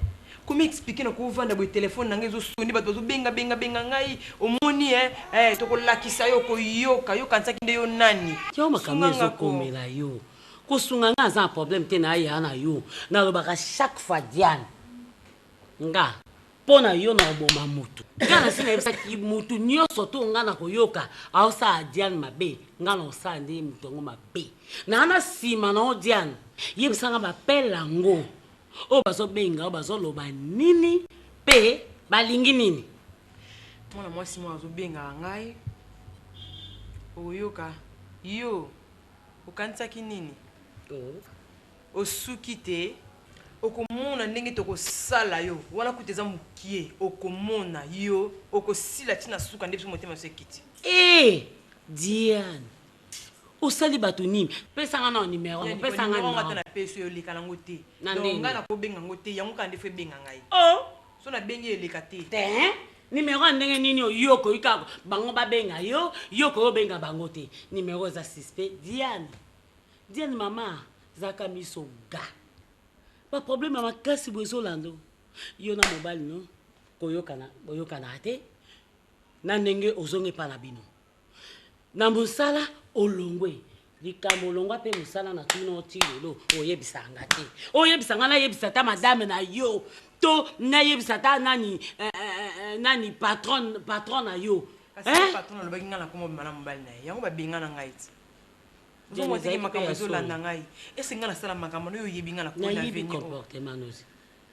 Komi expliquer na kovanda boye telephone na nga ezo sonner bato bazo benga benga benga ngai omoni hein eh tokolakisa yo okoyoka yo okanisaki nde yo nani? Yo makambo Sunga nga ko. ezokomela yo Kosunga nga aza na problème te na ya na yo nalobaka chaque fois Diane nga mpo na yo na koboma mutu nga nasi nayebisaki mutu nyonso to nga na koyoka aosala Diane mabe nga na kosala nde mutu yango mabe naa na nsima na yo Diane yebisa nga bapele yango oyo bazobenga yo bazoloba nini mpe balingi nini Mwana mwasi moko azobengaka ngai okoyoka yo Okanisaki nini? Osuki te? Okomona ndenge tokosala yo. Wana kutu eza mukie. Okomona yo okosila ti na suka nde biso motema biso ekiti. Eh! Diane osali batu nini? Pesa nga nao numero yango, pesa nga Numero yango ata numero. na pesi yo eleka nango te. Na Donc ndenge nga nini? nako benga ngo te, yango kaka nde faut ebenga ngai. Oh! Soki na bengi eleka te. Te hein? Numero ya ndenge nini oyo yo okoki kaka bango babenga yo, yo okoki obenga bango te. Numero eza suspect. Diane, Diane mama zalaka miso ga. Ba problème ya makasi boye ezolanda yo. Yo na mobali no koyokana boyokanaka te na ndenge ozongi epa na bino. Na mosala olongwe likambo olongwa mpe mosala na tuna yo ti lelo oyebisa nga te oyebisa nga nayebisa ata madame na yo to nayebisa ata nani eh, eh, eh, nani patron patron na yo Kasi eh? patron alobaki nga nakoma obima na mobali na ye yango babengana ngai ti Diane, ozomona teke ezalaki mpe makambo ya solo. ezolanda ngai ese ngai nasala makambo na oyo oyebi ngai nakoli na nayebi avenir oyo comportement nozi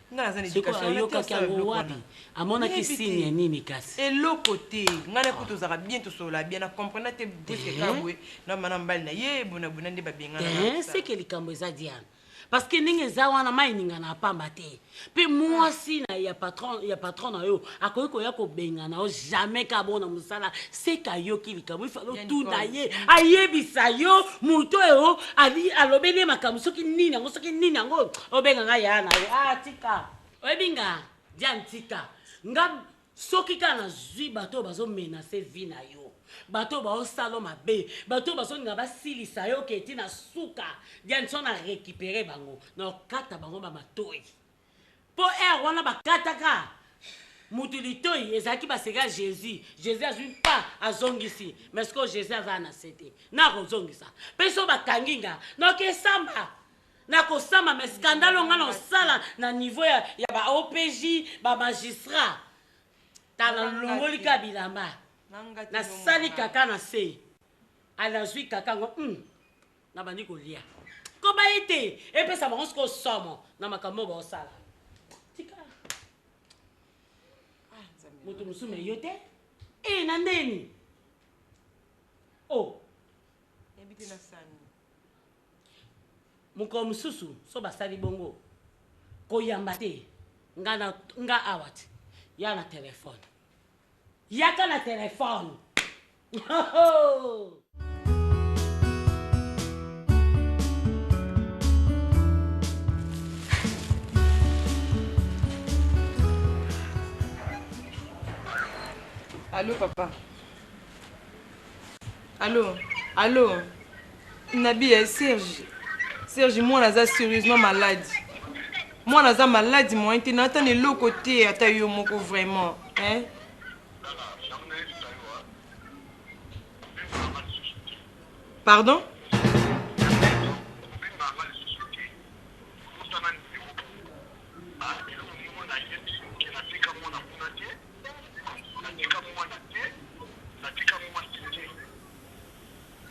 Nga naza na Sikoyo education wana te ayokaki osala yango biloko wapi? wana. Amonaki Nayebi signe te. ya nini kasi? Eloko te. Nga na kutu tozalaka bien tosolola bien na comprena te brusque Te. kaka boye na mana mobali na ye boye na boye na nde babengana nga Te, mosala. seke likambo eza Diane. Parce que ndenge eza wana mayi eningana pamba te. Pe mwasi na ya patron ya patron na yo akoki koya kobengana yo jamais kaka bongo na mosala seke ayoki likambo il fallait Ya otuna Nicole. ye ayebisa yo moto oyo ali alobeli ye makambo soki nini yango soki nini yango obenga nga ya na yo ah tika oyebi nga Diane tika nga soki kaka nazwi bato oyo bazo menace vie na yo bato oyo baosala yo mabe bato oyo bazolinga basilisa yo ke ti na suka Diane so na récupere bango na okata bango ba matoyi po heure wana bakataka mutu litoyi ezalaki baseka Jesus Jesus azwi pa azongisi mais sikoyo Jesus aza na se te nakozongisa pe so bakangi nga noke samba Nakosamba mais scandale oyo nga naosala na niveau ya, ya ba OPJ ba magistrat tala nalongoli ka bilamba nasali kaka na se nazwi kaka yango nabandi kolia koba ye te epesa bango sikoyo somo na makambo oyo baosala tika moto mosusu me yo te e na ndeni o oh. Mokolo mosusu so basali bongo koyamba te nga na nga awa te ya na telefone yaka na telefone. Allo papa. Allo, allo. Nabi eh, Serge. Serge mwana aza sérieusement malade. Mwana aza malade moyen te na ata na eloko te ata yo moko vraiment, hein? Pardon?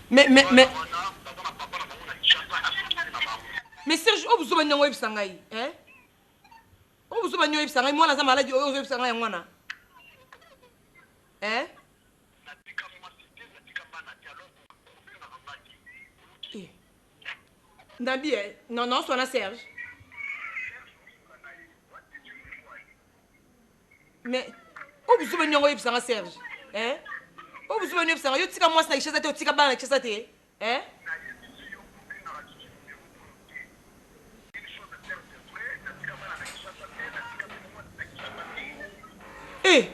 Mais, mais, mais. Mais Serge, oyo buzoba nini yango oyebisa ngai hein? Oyo buzoba nini oyebisa ngai mwana aza maladi oyo ozoyebisa ngai yango wana hein? Eh. Nabi, eh? Non, non, swana Serge. Mais oyo buzoba nini yango oyebisa nga Serge hein? Oyo buzoba nini oyebisa nga yo tika mwasi na Kinshasa te otika bana na Kinshasa te hein? Eh!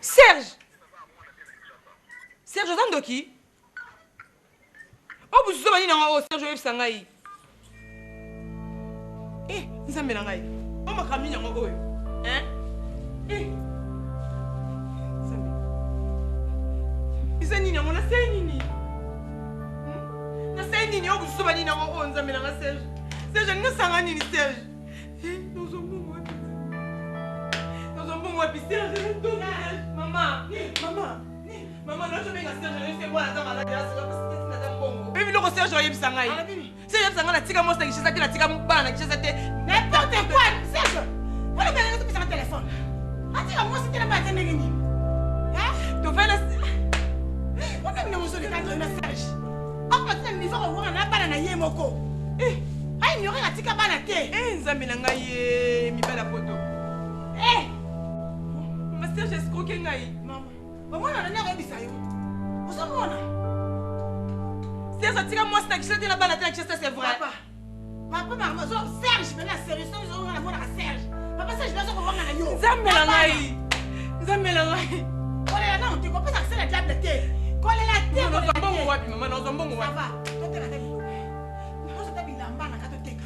Serge! Serge oza ndoki? Oyo buzoba nini yango oyo Serge oyebisa ngai? Eh, nzambe na ngai. Oyo makambo nini yango oyo? Hein? Eh. Nzambe. Eza nini yango nasali nini? Hmm? Nasali nini oyo buzoba nini yango oyo nzambe na ngai Serge? Serge alingi asanga nini Serge? Eh, nazwa mbongo wapi? Nazwa mbongo wapi Serge? Mama, mama. Mama, nazo benga Serge, nazo se mwana aza malade, aza naza mbongo. Pe biloko Serge oyebisa ngai. Serge oyebisa ngai natika mwasi na Kinshasa te, natika bana na Kinshasa te. N'importe quoi, Serge. Wana bana nazo pesa téléphone. Atika mwasi te na bana te ndenge nini? Hein? Tovanda Wana bino mozoleka na Serge. Akoma tina niveau kowanga na bana na ye moko. Eh, a ignorer atika bana te. Eh, Nzambe na ngai ye mibala poto. Eh! Ma Serge escroquer ngai. Mama. Omona nani akoyebisa yo? Ozomona? Serge atika mwasi na Kinshasa te na bana te na Kinshasa c'est vrai. Papa. Papa makambo zo Serge pena sérieux soki ozomona monaka Serge. Papa Serge nazo kowanga na yo. Nzambe na ngai. Nzambe na ngai. Kolela nanu te kopesa accès na diable te. Kolela te. Nazwa mbongo wapi mama nazwa mbongo wapi? Ça va. Toteka te biloko. Tozwa bilamba na ka toteka.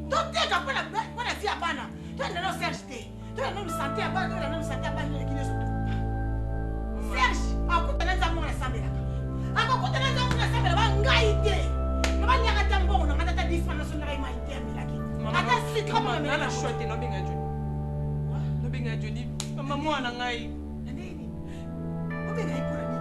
Toteka mpona mpona vie ya bana. Tolanda nanu Serge te. Tola nanu sante ya bana, tola nanu sante ya bana eleki nyonso tu. Serge akutana nzambe moko nasambelaka. Akokutana nzambe moko nasambela ba ngai te. Na baliaka ata mbongo na ngai ata 10 francs nasomela ye mai te amelaki. Ata sucre moko amelaki. Nana choix te nobenga Johnny. Nobenga Johnny. Mama mwana ngai. Na ndenge nini? Obenga ye mpona nini?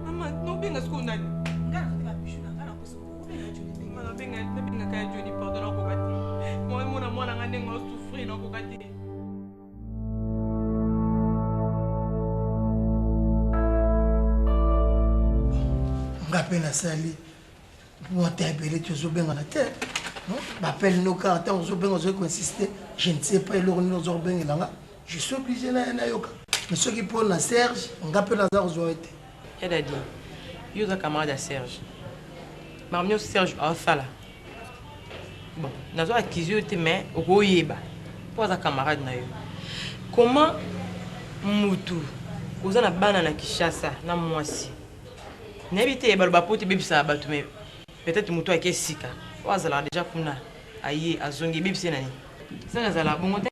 Mama nobenga sikoyo nani? Ngai nazoteka bijou na ngai napesa obenga Johnny ndenge. Mama nobenga nabengaka ya Johnny pardon nakoka te. Mwana mwana ngai ndenge osouffrir nakoka te. Nga mpe nasali mwa ebele tozobengana te bapele no kaka ntango ozobenga ozoki koinsiste je ne sais pas eloko nini oza kobengela nga je suis obligé na nayoka mais soki mpo na serge nga mpe naza kozwa ye te ya dadi yo oza camarade ya serge makambo nyonso serge aosala bon nazo accuse yo te mais okoyeba mpo aza camarade na yo comment mutu oza na bana na kinshasa na mwasi nayebi te baloba po te ebebisaka bato mais peut-être motu ake sika oyo azalaka deja kuna aye azongi ebebisi ye na nini sanga azalaka bongo te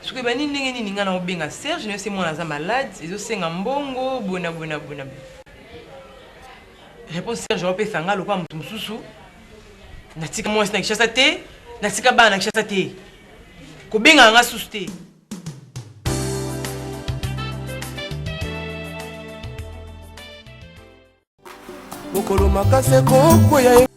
soki ebandi ndenge nini ngai naobenga serge nayo se mwana aza malade ezosenga mbongo boye na boye na boye na boye Réponse Serge opesa nga lokola moto mosusu natika mwasi na Kinshasa te natika bana na Kinshasa te kobengaka nga susu te mokolo makasi ekokweya.